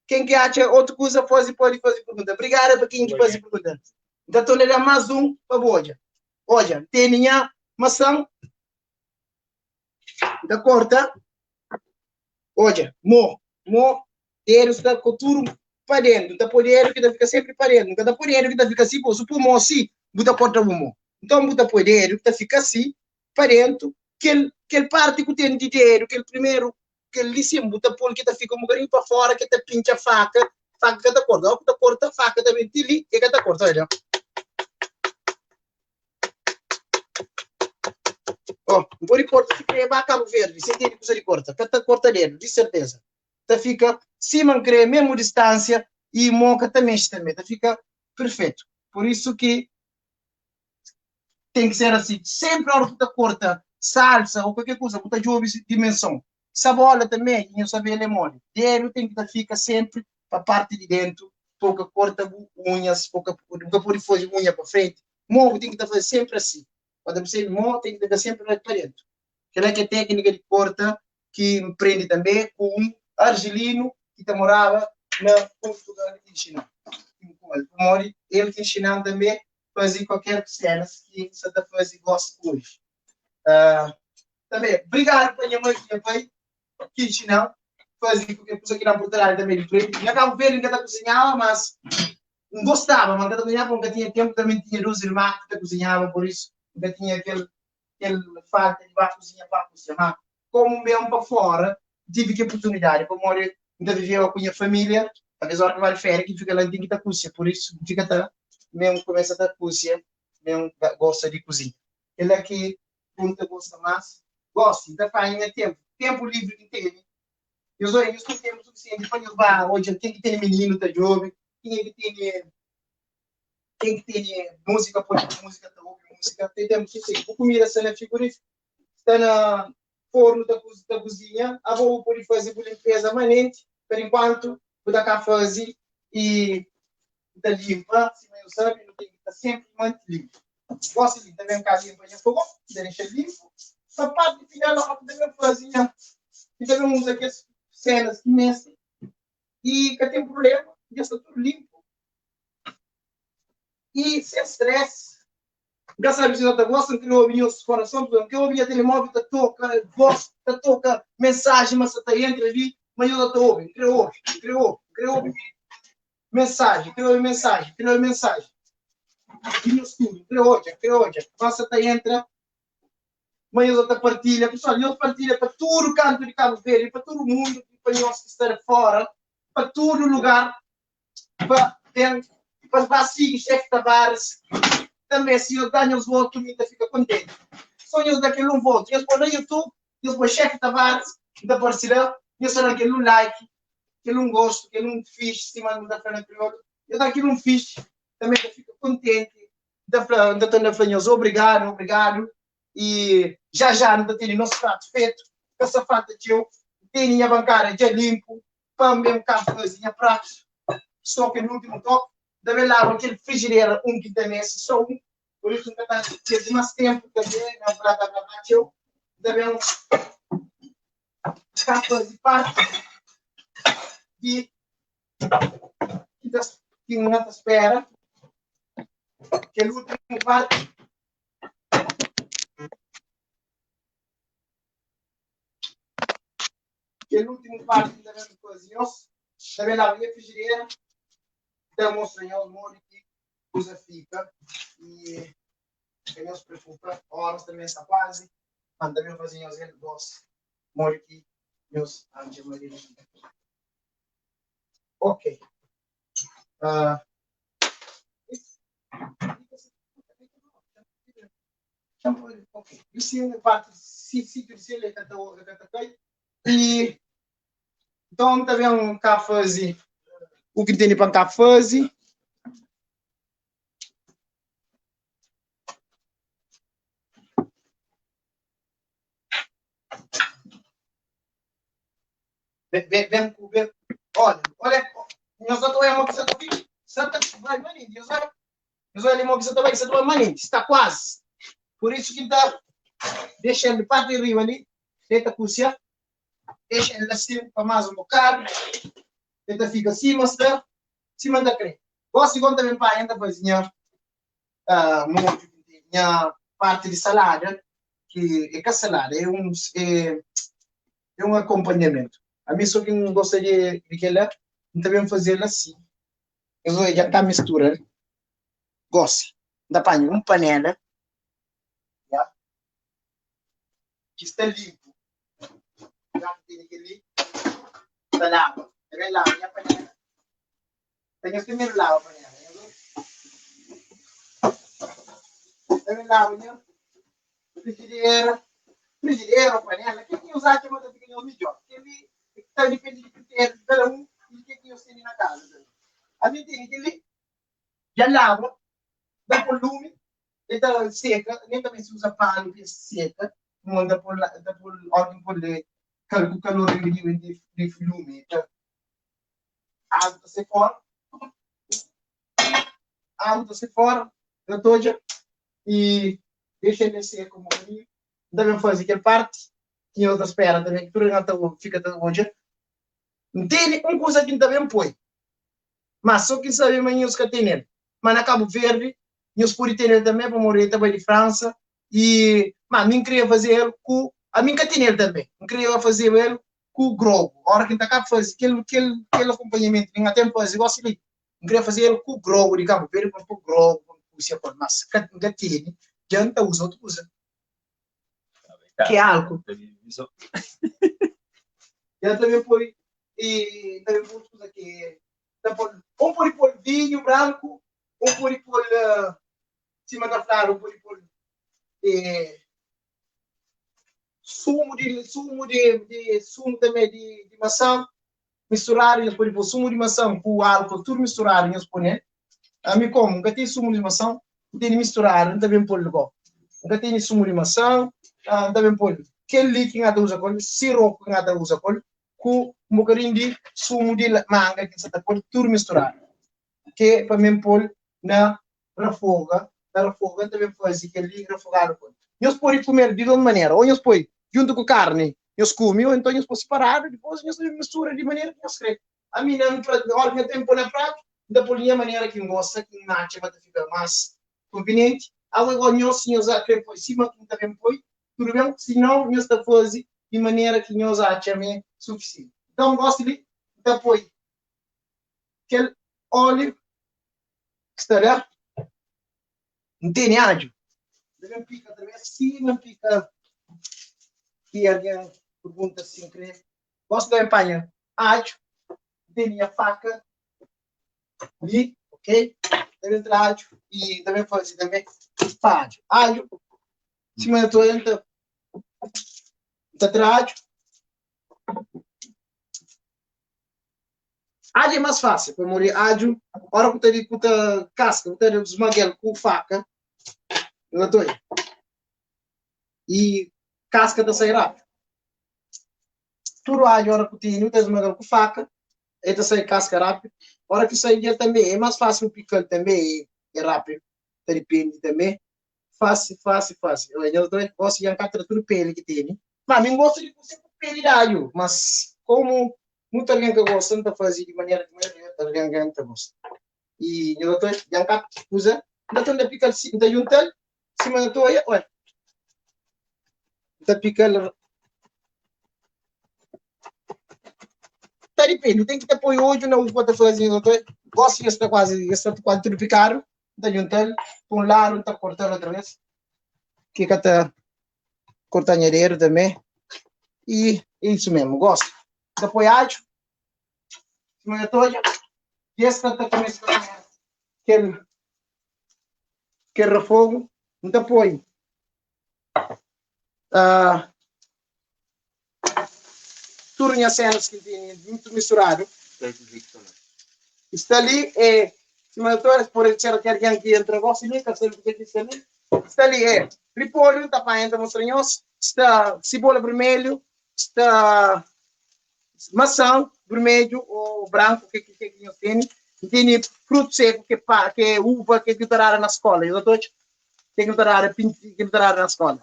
ken ki atxa otu kuza fazi podi fazi pergunta brigada pa ken ki fazi pergunta N ta torna da mas un pa bu odja Odja, N tene nha masan, N ta korta. Odja, mo, mo, dedu sta ku tudu pa dentu. N ta poi dedu ki ta fika senpri pa dentu. N ka ta poi dedu ki ta fika si, si bu poi mo si, bu ta korta bu mo. Nton, bu ta poi dedu ki ta fika si pa dentu. Kel, kel parti ku ten di dedu, kel primeru kel li sin, bu ta pol ki ta fika un bokadinhu pa fora, ki ta pintxa faka, faka ka ta korta. Ora ku ta korta, faka ta ben ti li, e ka ta korta. Odja. Oh, N pode korta si kre ba Kabu Verdi, si tene kusa di korta. Ka ta korta dedu, di serteza. Ta fika sima N kre, mesmu distansia, i mo ka ta mexe tanbe, ta fika perfetu. Pur isu ki Ten ki ser asi. Senpri ora ku ta korta salsa o kualker kuza, bu ta djobe si dimenson. Sabola tanbe, ki nhos sabe el é moli. Dedu ten ki ta fika senpri pa parti di dentu pa bu ka korta bu unhas, pa bu ka bu ka pode faze unha pa frenti. Mo bu ten ki ta faze senpri asi. Pa ta persebe mo ten ki ta fika senpri pa dentu. Kela ki é teknika di korta ki N prende tanbe ku un arjilinu ki ta moraba na Purtugal ki nxina-m. Pamodi el ki nxina-m tanbe faze kualker senas ki N sa ta faze gosi oji. Tanbe, brigadu pa nha mai ku nha pai ki nxina-m faze kualker kuza ki da-m oportunidadi tanbe di prende. Na Kabu Verdi N ka ta kuzinhaba, mas N gostaba, ma N ka ta kuzinhaba pabia N ka tinha tenpu. Tanbe N tinha dus irma ki ta kuzinhaba, pur isu N ka tinha kel kel falta di ba kuzinha pa kuzinha. Ma komu N ben pa fora, N tive ki oportunidadi pamodi N ta viveba ku nha família, talvês óra ki N ba di féria ki N fika la N ten ki ta kúsia, pur isu N fika ta mesmu kumesa ta kúsia, mesmu gosta di kuzinha. Kel-la ki N ta gosta más gósi, N ta panha nha ténpu, ténpu livri ki N tene. Nhos odja, nhos ten ténpu sufisienti pa nhos ba odja ken ki tene mininu ta djobe, kenha ki tene ken ki tene múzika pode múzika ta obi múzika, ten ténpu sufisienti. Bu kumida sta na frigorífiku, sta na fornu ta ta kuzinha, abo bu pode faze bu limpeza manenti, per enkuantu bu ta ka faze i bu ta limpa, sima eu sabe, nu ten ki ta senpri manti limpu. Gosi li, N ta ben ka limpa nha fogon, N ta dexa limpu, pa parti final ora ku N ta ben faze nha, N ta ben uza kes senas ki meste i ka ten prublema, dja sta tudu limpu i sen stress. N ka sabe si nhos ta gosta, N kre obi nhos korason, N kre obi nha telemóvel ta toka, vós ta toka, mensaji ma sa ta entra li, ma nhos ta obi. N kre obi, N kre obi, N kre obi mensaji, N kre obi mensaji, N kre obi mensaji di nhos tudu. N kre odja, N kre odja ma sa ta entra, ma nhos ta partilha. Pesoal, nhos partilha pa tudu kantu di Kabu Verdi, pa tudu mundu. pa nhos ki sta di fora, pa tudu lugar, pa ben, pa ba sigi Chef Tavares tanbe. Si nhos da nhos votu, mi ta fika kontenti. So nhos da kel un votu, nhos poi na YouTube, nhos poi Chef Tavares, N ta parse la, nhos ta da kel un like, kel un gostu, kel un fixe, sima nu ta fla na kriolu, nhos da kel un fixe, tanbe N ta fika kontenti. N ta fla, N ta torna fla nhos obrigadu, obrigadu. I já já nu ta tene nos pratu fetu, ka sta falta txeu. N tene nha bankada dja linpu pa N ben ka faze nha pratu, so kel últimu toki. N ta ben laba kel frijidera un ki N ta meste, so un, pur isu N ka ta perde más ténpu tanbê na bla bla bla bla txeu. N ta ben ka faze parti di ki N ta spera kel últimu parti. Kel últimu parti ta ben faze nhos, ta ben laba nha frijidera, ta mostra nhos modi ki kuza fika i ka nhos preokupa, oras tanbe sta kuazi, ma N ta ben faze nhos el gosi modi ki nhos atxa ma debe fika. Ok. Uh, Ok. E parte sítio de sele ka ta ka ta kai. E então ta ben cá faze o que tem para cá faze. Ben, ben, ben, ben. Olha, olha, nós só estamos aqui, só aqui, só tá vai maninho, nós nós olha que só vai, só vai maninho, está quase. Por isso que tá deixa ele parte de riba ali, tenta cozinhar, deixa ele assim para mais um bocado, tenta fica assim, mas tá, cima da crê. Gosto de também para ainda fazer molho, nha parte de salada, que é que salada, é um acompanhamento. A mim só que não gosta de que ela, também fazer ela assim. Eu já tá mistura. Gosto. Da panho um panela, já, que está limpo. Já tem aquele tá lava. Também lava minha panela. Tenho primeiro lava a panela. Também lava minha frigideira, frigideira ou panela, que que usar que manda fica melhor. Que tá depende de critério de cada um e de que que eu tenho na casa. A mim tem aquele já lava, dá por lume, ele tá seca, nem também se usa pano que seca, manda por dá por alguém por com calor de lume, tá água tá sai fora, água tá sai fora, da toja e deixa ele seco um bocadinho. Também fazer aquela parte que eu espera também, que tudo tá, fica tá hoje. Entende? Uma coisa que também põe. Mas só que sabe, mas nós que tem ele. Mas na Cabo Verde, nós pode ter ele também, para morrer também de França. E, mas mim queria fazer ele com, a mim que tem ele também. Eu queria fazer ele com o grogo. A hora que tá cá fazer aquele acompanhamento, nem até fazer igual assim. Eu queria fazer ele com o grogo de Cabo Verde, com o grogo, com o mas que tem, já usa outra coisa. Que é álcool. Já também põe, e também põe coisa que um pode pôr vinho branco, um pode pôr cima da flor, um pode pôr sumo também de maçã misturado, eles podem pôr sumo de maçã com álcool, tudo misturado, eles põem. A mim como, nunca tem sumo de maçã, tem misturado, também pôr logo. Nunca tem sumo de maçã, também pôr. Aquele ali que nada usa com, siropo que nada usa com um bocadinho de sumo de manga que você tá pôr, tudo misturado. Que para mim pôr na refoga, também faz aquele refogado. Nós podemos comer de duas maneiras, ou nós põe junto com carne, nós come, ou então nós põe separado, depois nós mistura de maneira que nós queremos. A mim, na hora que eu tenho pôr na prato, da pôr a maneira que gosta, que acha que fica mais conveniente. Agora, nós, se nós queremos pôr em cima, que também põe, tudo bem, se não, nós está fazendo de maneira que nós achamos é suficiente. Então, gosto de pôr aquele óleo que está lá, não tem alho. Também pica também, se não pica, que alguém pergunta assim, crê. Gosto da empanha. adju, N tene nha faka li, ok? N ta ben tra adju i N ta ben faze tanbe pa adju. Adju, sima nha ta odja, N ta N ta tra adju. Adju é más fásil, pamodi adju, óra ku ta di ku ta kaska, ku ta smaga-l ku faka, nha ta odja, i kaska ta sai rápidu. Tudu adju ora ku tene, bu ta smaga-l ku faka, el ta sai kaska rápidu. Ora ki sai di el tanbe, é más fásil bu pika-l tanbe, é rápidu, ta dipende tanbe. Fásil, fásil, fásil. Oi, nhos dois, gosi dja N ka tra tudu peli ki tene. Ma mi N gosta di kuzê ku peli di adju, mas komu mutu algen ka gosta, N ta faze di manera ki maioria di algen ta gosta. I nhos dois, dja N ka kuza, N ta tenta pika-l si, N ta junta-l sima N ta oia, oi, N ta pika-l. Ta dipende, ten ki ta poi odju na u ku ta faze, nhos dois. Gosi dja sta kuazi, dja sta kuazi tudu pikadu. N ta djunta-l pa un ladu, N ta korta-l otra bes, ki ka ta korta nha dedu tanbe. I é isu mesmu. Gosi, N ta poi adju, sima nha ta odja, i es sta ta kumesa ta panha kel kel rafogu. N ta poi uh, tudu nha senas ki N tene djuntu misturadu. Sta li é sima nha ta odja, pode ser ki algen ki entra gosi li ka sabe kuzê ki sta li. Sta li é ripolhu, N ta panha, N ta mostra nhos. Sta sibola vermelhu, sta masan vermelhu ô branku, ke ki nhos tene. N tene frutu seku, ke pa, ke uva, ke ki ta dadu na skola. Nhos ta odja ke ki nu ta dadu pinti, ke nu ta dadu na skola.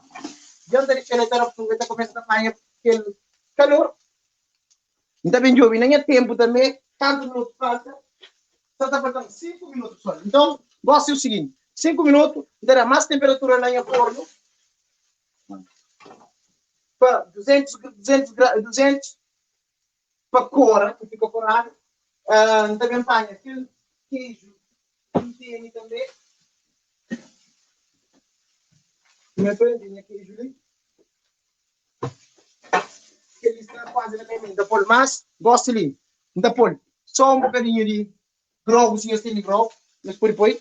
Dja N ta dexa-l, el ta rafuga, el ta kumesa ta panha kel kalor. N ta ben djobe na nha ténpu tanbê kantu minutu falta. Sa ta falta-m 5 minutu pesoal. Nton, gósi é u siginti, 5 minutu, N ta da más tenperatura na nha fornu pa 200, 200 gra, 200 pa kora, pa fika koradu. N ta ben panha kel keju ki N tene tanbê. N ta ben nha keju li. Kel li sta kuazi na meio. N ta pô-l más gosi li. N ta pô-l só un bokadinhu di grogu, si nhos tene grogu, nhos pode poi.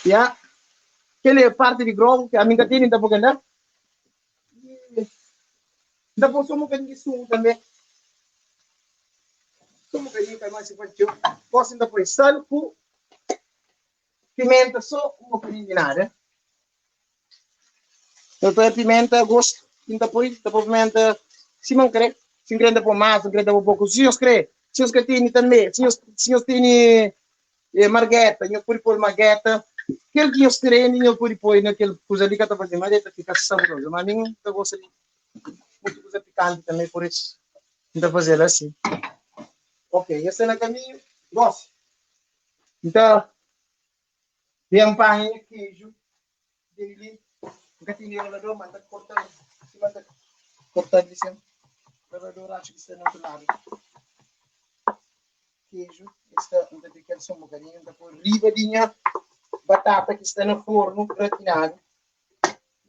Ya. Kel li é parti di grogu ki ami N ka tene, N ta pô kel la. N ta pô só un bokadinhu di sumu tanbê. Só un bokadinhu, ka meste poi txeu. Gosi N ta poi sal ku Pimenta só un bokadinhu di nada. N ta poi pimenta a gostu. N ta poi, ta poi pimenta sima N kre. Si N kre N ta poi más, si N kre N ta poi poku. Si nhos kre, si nhos ka tene tanbe, si nhos, si nhos tene margeta, nhos pode poi margeta. Kel ki nhos tene, nhos pode poi na kel kuza li ka ta faze mal, el ta fika saborozu. Ma ami N ta gosta di mutu kuza pikanti tanbe, pur isu N ta faze-l asin. Ok, nhos sta na kaminhu gosi. N ta ben panha nha keju di li. N ka tene ralador, ma N ta korta-l sima N ta korta-l li sen ralador. Atxu ki sta na otu ladu. Keju sta, N ta pika-l so un bokadinhu, N ta poi riba di nha batata ki sta na fornu gratinadu.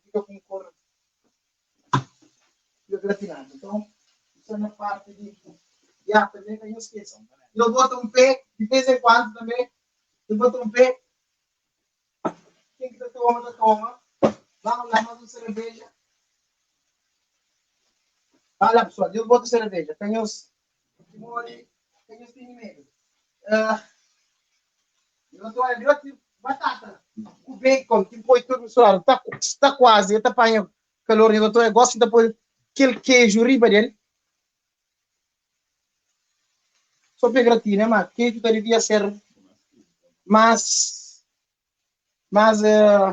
Fika ku un kor Fika gratinadu. Nton, sta na parti di Ya, tanbe ka nhos skese. No bota un pé, di vez en kuandu tanbe, no bota un pé. Ken ki ta toma, ta toma. Vamos lá, mais un cerveja. Vai lá, pessoal, nhos bota cerveja. Ka nhos timori, ka nhos tene medu. Uh, nhos ta olha, batata ku bacon, ki poi tudu misturadu, ta, sta kuazi, ta panha kalor, nhos ta olha, gosi ta poi kel keju riba del. Só pa gratina, ma keju ta devia ser más más uh,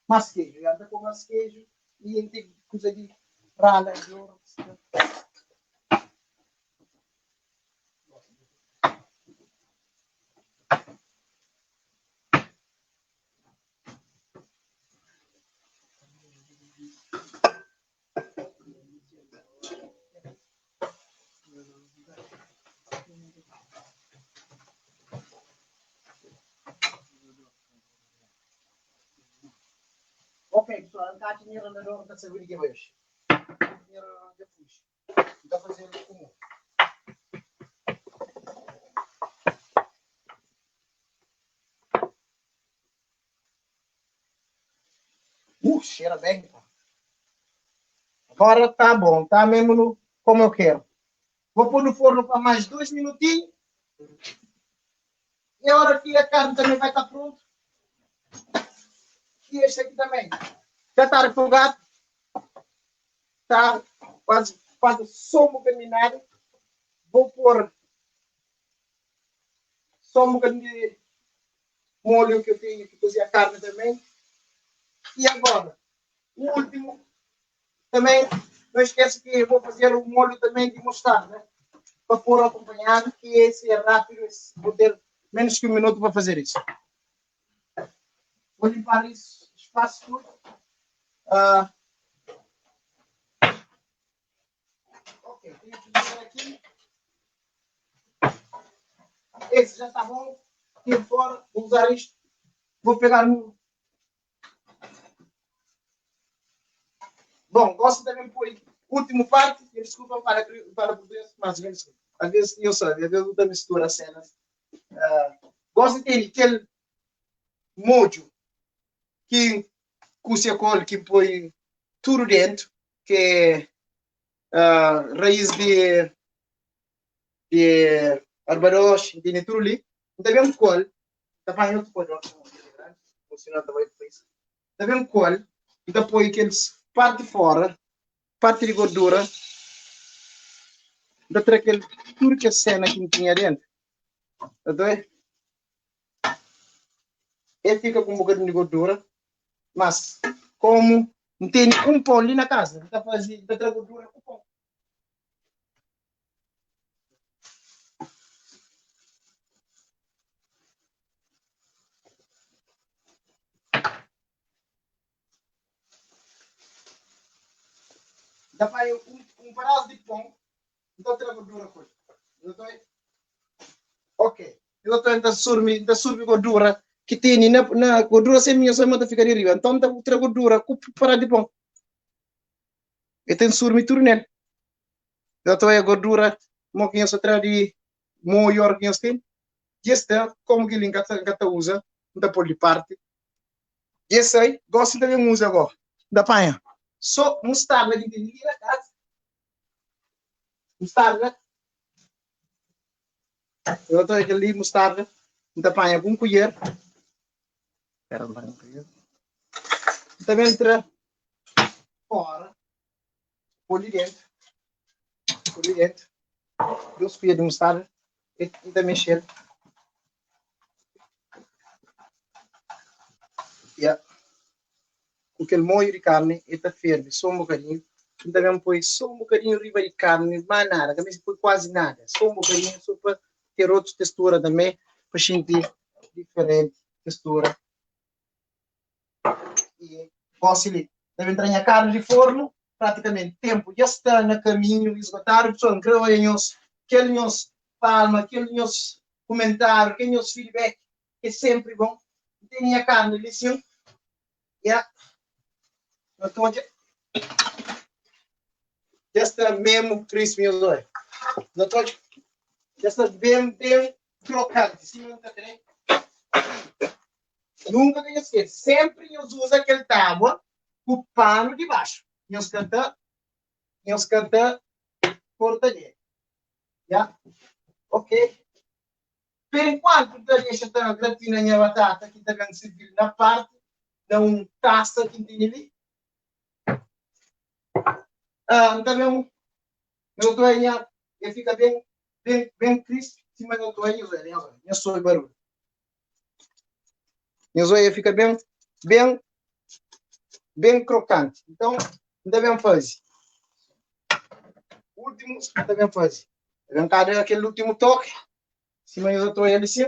más keju. Ya, ta pôr más keju e N ten kuza di rala di oru. Ok, pessoal, N ka atxa nha ralador, N ka sabe di ke bai oxi. Nha ralador dja fuji. N ta faze-l ku mon. Xera ben, pá. Agora tá bom, tá mesmo no, como eu quero. Vou pôr no forno para mais 2 minutinhos. E a hora que a carne também vai estar pronta. E este aqui também já está refogado. Tá quase, quase só um bocadinho nada. Vou pôr só um bocadinho de molho que eu tenho que cozinhar a carne também. E agora, o último, também, não esquece que eu vou fazer o molho também de mostarda, né? Para pôr acompanhado, que esse é rápido, esse, vou ter menos que um minuto para fazer isso. Vou limpar isso, espaço tudo. Ok, tenho que fazer aqui. Esse já tá bom. Aqui fora, vou usar isto. Vou pegar no... Bom, gosto também de pôr último parte. E desculpa para português, mas às vezes eu sei, às vezes eu também misturo as cenas. Gosto de ter aquele molho que cozinha com que põe tudo dentro, que é raiz de arbadoche, tem tudo ali. Também col, também outro col, não sei se também fez. Também col, então põe aqueles parte fora, parte de gordura, da tra aquele tudo que é cena que tinha dentro. Tá doido? Ele fica com um bocadinho de gordura, mas como não tem um pão ali na casa, tá fazendo, tá tra gordura com pão. Dá para um pedaço de pão, então tra gordura com ele. Eu tô aí. Ok. Eu tô então surmi, então surmi gordura que tem na gordura sem minha só manda ficar de riba. Então tá tra gordura com pedaço de pão. E tem surmi tudo nele. Eu tô aí a gordura, mo que eu só tra de maior que eu tenho. E este como que ele encata usa, então por de parte. E esse aí, gosto também usa agora. Da panha. Só mostarda que tem aqui na casa. Mostarda. Eu tô aqui ali, mostarda. Da panha com colher. Espera, não vai colher. Também entra fora. Põe ali dentro. Põe ali dentro. 2 colheres de mostarda. E também mexer. Yeah. Com aquele molho de carne, ele tá ferve só um bocadinho. Também põe só um bocadinho riba de carne, mais nada, também se põe quase nada. Só um bocadinho, só para ter outra textura também, para sentir diferente textura. E gosto ali. Deve entrar na carne de forno, praticamente tempo já está no caminho esgotado. Pessoal, não creio em nós, aquele nos palma, aquele nos comentário, aquele nos feedback, que é sempre bom. Tem a carne ali, sim. Yeah. Então, já está mesmo crispy, meus olhos. Então, já está bem, bem crocante. Sim, não tá querendo? Nunca que eu esqueça. Sempre eu uso aquele tábua com o pano de baixo. Eu canta, eu canta corta dele. Yeah? Ok. Por enquanto, deixa a gratina minha batata que tá bem servir na parte, dá um taça que tem ali. Também, meu toalha, ele fica bem, bem, bem crisp. Em cima da toalha, olha, olha, eu sou barulho. Minha zoia fica bem, bem, bem crocante. Então, ainda bem fazer. Último, ainda bem fazer. Vem cá, dá aquele último toque. Em cima da toalha ali, sim.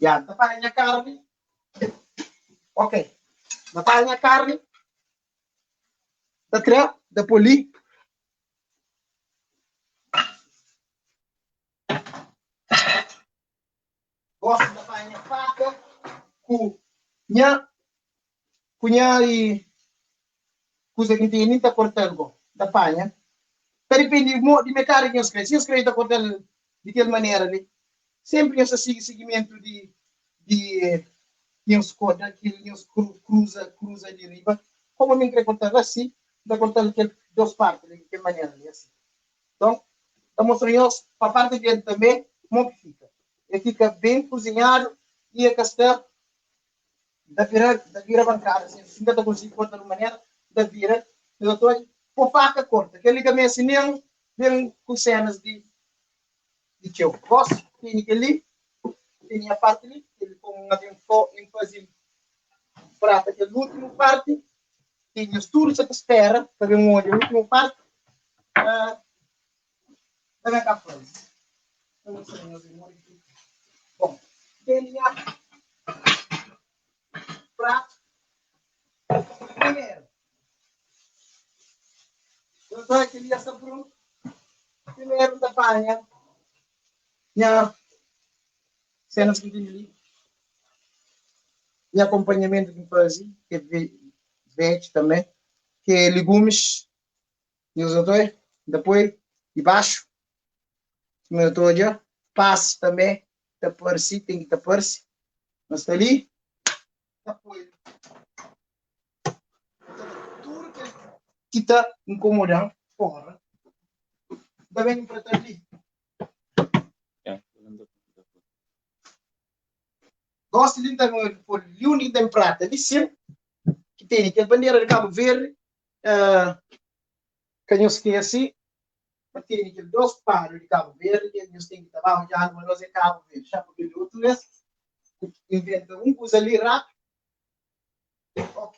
Já, tá para a minha carne. Ok. Tá para a minha carne. Tá três, da poli. Gosi N ta panha nha faka ku nha ku nha i kuza ki N tene, N ta korta-l go. N ta panha. Ta dipende di mo di mekadu ki nhos kre. Si nhos kre, N ta korta-l di kel manera li. Senpri nhos ta sigi sigimentu di di nhos korda kel nhos kruza kruza di riba. Komu mi N kre korta-l asi, N ta korta-l kel dos parti li di kel manera li asi. Nton, N ta mostra nhos pa parti di dentru tanbe mo ki fika. E fika ben kuzinhadu i e ka sta ta bira ta bira bankada si N ka ta konsigi korta di un manera, N ta bira nhos ta odja ku faka korta. Kel-li ka meste nen ben ku senas di di txeu. Gosi tene kel-li, tene nha parti li, kel-li komu N ben N faze prata kel últimu parti. Ki nhos tudu sa ta spera pa ben odja últimu parti ta ben ka faze. Ta mostra nhos i modi ki bon. Tene nha pratu primeru. Nhos odja kel-li dja sta prontu. Primeru N ta panha nha senas ki N tene li. Nha akonpanhamentu ki N faze, ki é veg tanbe, ki é ligumis, nhos ta odja, N ta poi di baxu, sima nhos ta odja, pasi tanbe ta parse, ten ki ta parse, ma sta li, ta poi, N ta da tudu kel ki ta inkomoda-m fora, N ta ben prata-l li. Gosi li N ta pô-l li undi ki ten prata li sin ki tene kel bandera di Kabu Verdi ka nhos skese ma tene kel dos palu di Kabu Verdi ki nhos ten ki ta ba odjadu ma nos é Kabu Verdi xa pabia di otu bes inventa un kuza li rapidu ok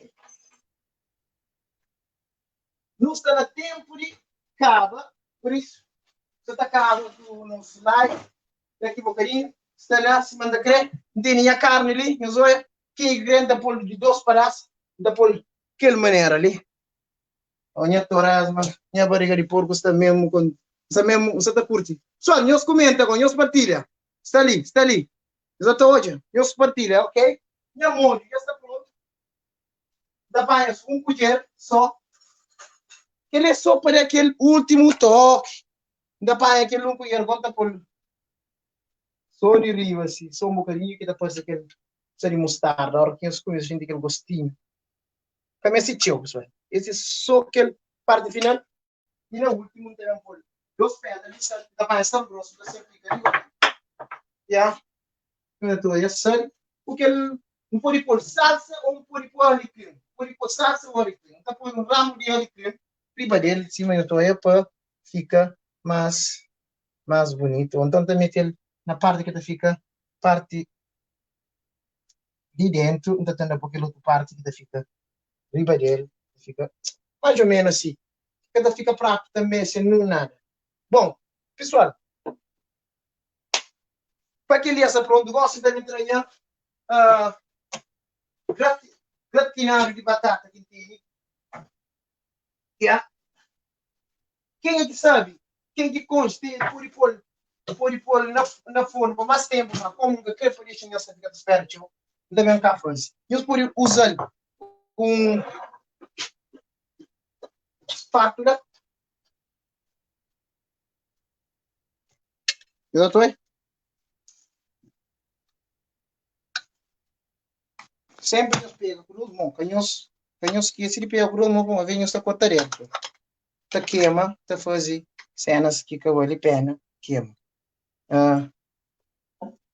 nu sta na tenpu di kaba pur isu sa ta kaba ku nos live Daqui bocadinho, sta la, sima N ta kre, N tene nha carne li, nhos oia, kenha ki kre N ta pol di dos padas, N ta pol kel manera li. Oh, nha toresma, nha barriga di porco sta mesmo con, sta mesmo, N sa ta curti. Pessoal, nhos comenta go, nhos partilha. Sta li, sta li. Nhos ta odja, nhos partilha, ok? Nha molho dja sta pronto. N ta panha un kudjer só. Kel é só pa da kel último toque. N ta panha kel un kudjer bon ta pô-l sô di riba si, sô un bokadinhu ki ta parse kel kusa di mustarda. Óra ki nhos kume, nhos xinti kel gostinhu. Ka meste txeu, pesoal. Es é sô kel parti final. I na últimu, N ta ben pô-l dos pédra di sal. N ta panha sal grosu, N ta salpika riba. Ya, N ta oja sal ku kel. N pode pô-l salsa ô N pode pô alikrin. N pode pô salsa ô alikrin. N ta poi un ramu di alikrin riba del, sima nhos ta oja, pa fika más más bunitu. Ô nton ta mete-l na parti ki ta fika parti di déntu, N ta tenta poi kel otu parti ki ta fika riba del, ta fika más ô ménus asi. Ka ta fika pratu tanbê sen nun nada. Bon, pesoal, pa kel-li sta prontu gósi, ta ben tra nha gratinadu di batata ki N tene. Ya. Kenha ki sabe, ken ki konxe, ten, pode pô-l, pode pô-l na, na fornu pa más ténpu, má kómu N ka krê pa dexa nhos ta fika ta spera txeu, N ta ben ka faze. Nhos pode uza-l ku un spátula. Nhos ta oi? Sénpri nhos pega ku dos mon, ka nhos, ka nhos skese di pega ku dos mon, pamodi nhos ta korta déntu. Ta kema, ta faze sénas ki ka bali péna kema. Ah,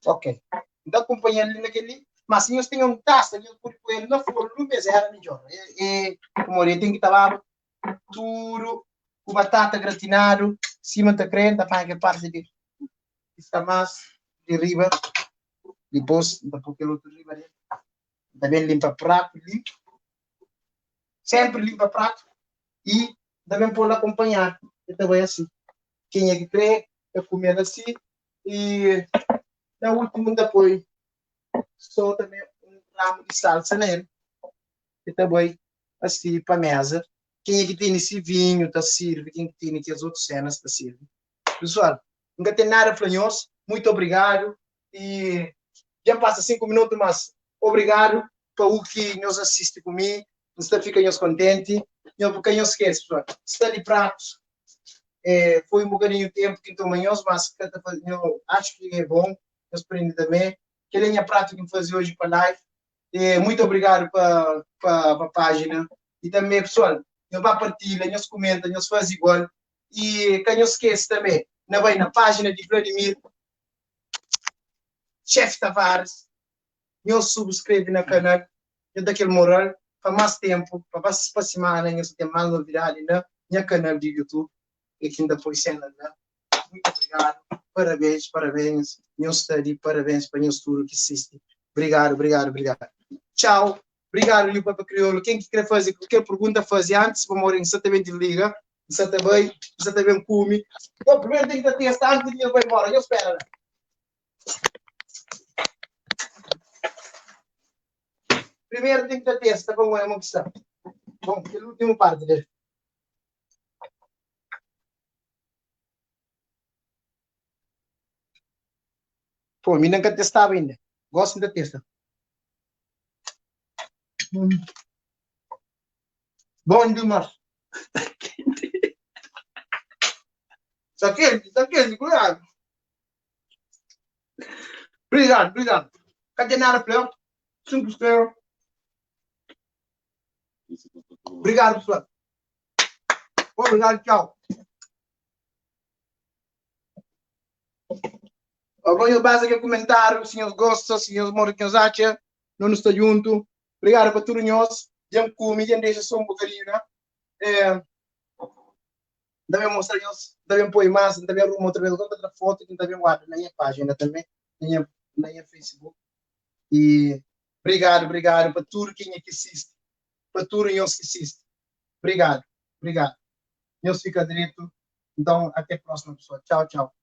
ok. N ta kunpanha-l li na kel-li, má si nhos ten un tasa, nhos pode poi-l na fornu di un bês, éra midjór. E, e, pamodi el ten ki ta baba tudu ku batata gratinadu, sima N ta krê, N ta panha kel parti di ki sta más di riba. Dipôs, N ta poi kel otu riba del. N ta ben linpa pratu li. Sénpri linpa pratu i N ta ben pô-l akonpanhadu. El ta bai asi. Kenha ki krê ta kume-l asi. I na últimu, N ta poi sô tanbê un ramu di salsa na el. El ta bai asi pa méza. Kenha ki tene si vinhu ta sirbi, ken ki tene kes otu sénas ta sirbi. Pesoal, N ka ten nada fla nhos. Muitu obrigadu i. Dja N pasa 5 minutu, mas obrigadu pa u ki nhos asisti ku mi. N sta fika nhos kontenti. Nhos ka nhos skese, pessoal, sta di pratus. É, foi un bokadinhu tempu ki N toma nhos, mas ka ta faze, nho, acho ki é bon nhos prende tanbe. Kel é nha pratu ki N faze oji pa live. E muito obrigadu pa pa pa página. E tanbe, pessoal, nhos ba partilha, nhos kumenta, nhos faze igual. E ka nhos skese tanbe, na bai na página di Vladimir Chef Tavares, nhos subscreve na canal, nhos da kel moral pa mas tempo, pa pa semana nhos ta ten mas novidade na nha canal di YouTube e ki nta poi sena la. Muito obrigado, parabéns, parabéns, nhos sta di parabéns pa nhos tudo ki sisti. Obrigado, obrigado, obrigado. Tchau. Obrigado, Nhu Papa Crioulo. Ken ki kre faze kualker pergunta, faze antes, pamodi N sa ta ben desliga, N sa ta bai, N sa ta ben kume. Bom, primeiro tem que ta testa antes de nhos bai embora. Nhos spera la. Primeiro tem que ta testa pa N oia mo ki sta. Bom, kel último parte de. Pô, mi nunca testaba ainda. Gosto de testa. Hum. Bom demais. Está quente, está quente, cuidado. Obrigado, obrigado. Cadê nada, Pleu? Cinco estrelas. Obrigado, pessoal. Obrigado, tchau. Agora nhos basa kel komentáriu, si nhos gosta, si nhos modi ki nhos atxa, no nu sta djuntu. Obrigadu pa tudu nhos. Dja N kume, dja N dexa so un bokadinhu la. Eh, N ta ben mostra nhos, N ta ben poi mas, N ta ben ruma otra bes. Agora N ta tra fotu ki N ta ben guarda na nha pájina tanbe, na nha, na nha Facebook. E obrigadu, obrigadu pa tudu kenha ki sisti, pa tudu nhos ki sisti. Obrigadu, obrigadu. Nhos fika dretu. Nton, ate próxima, pessoal. Tchau, tchau.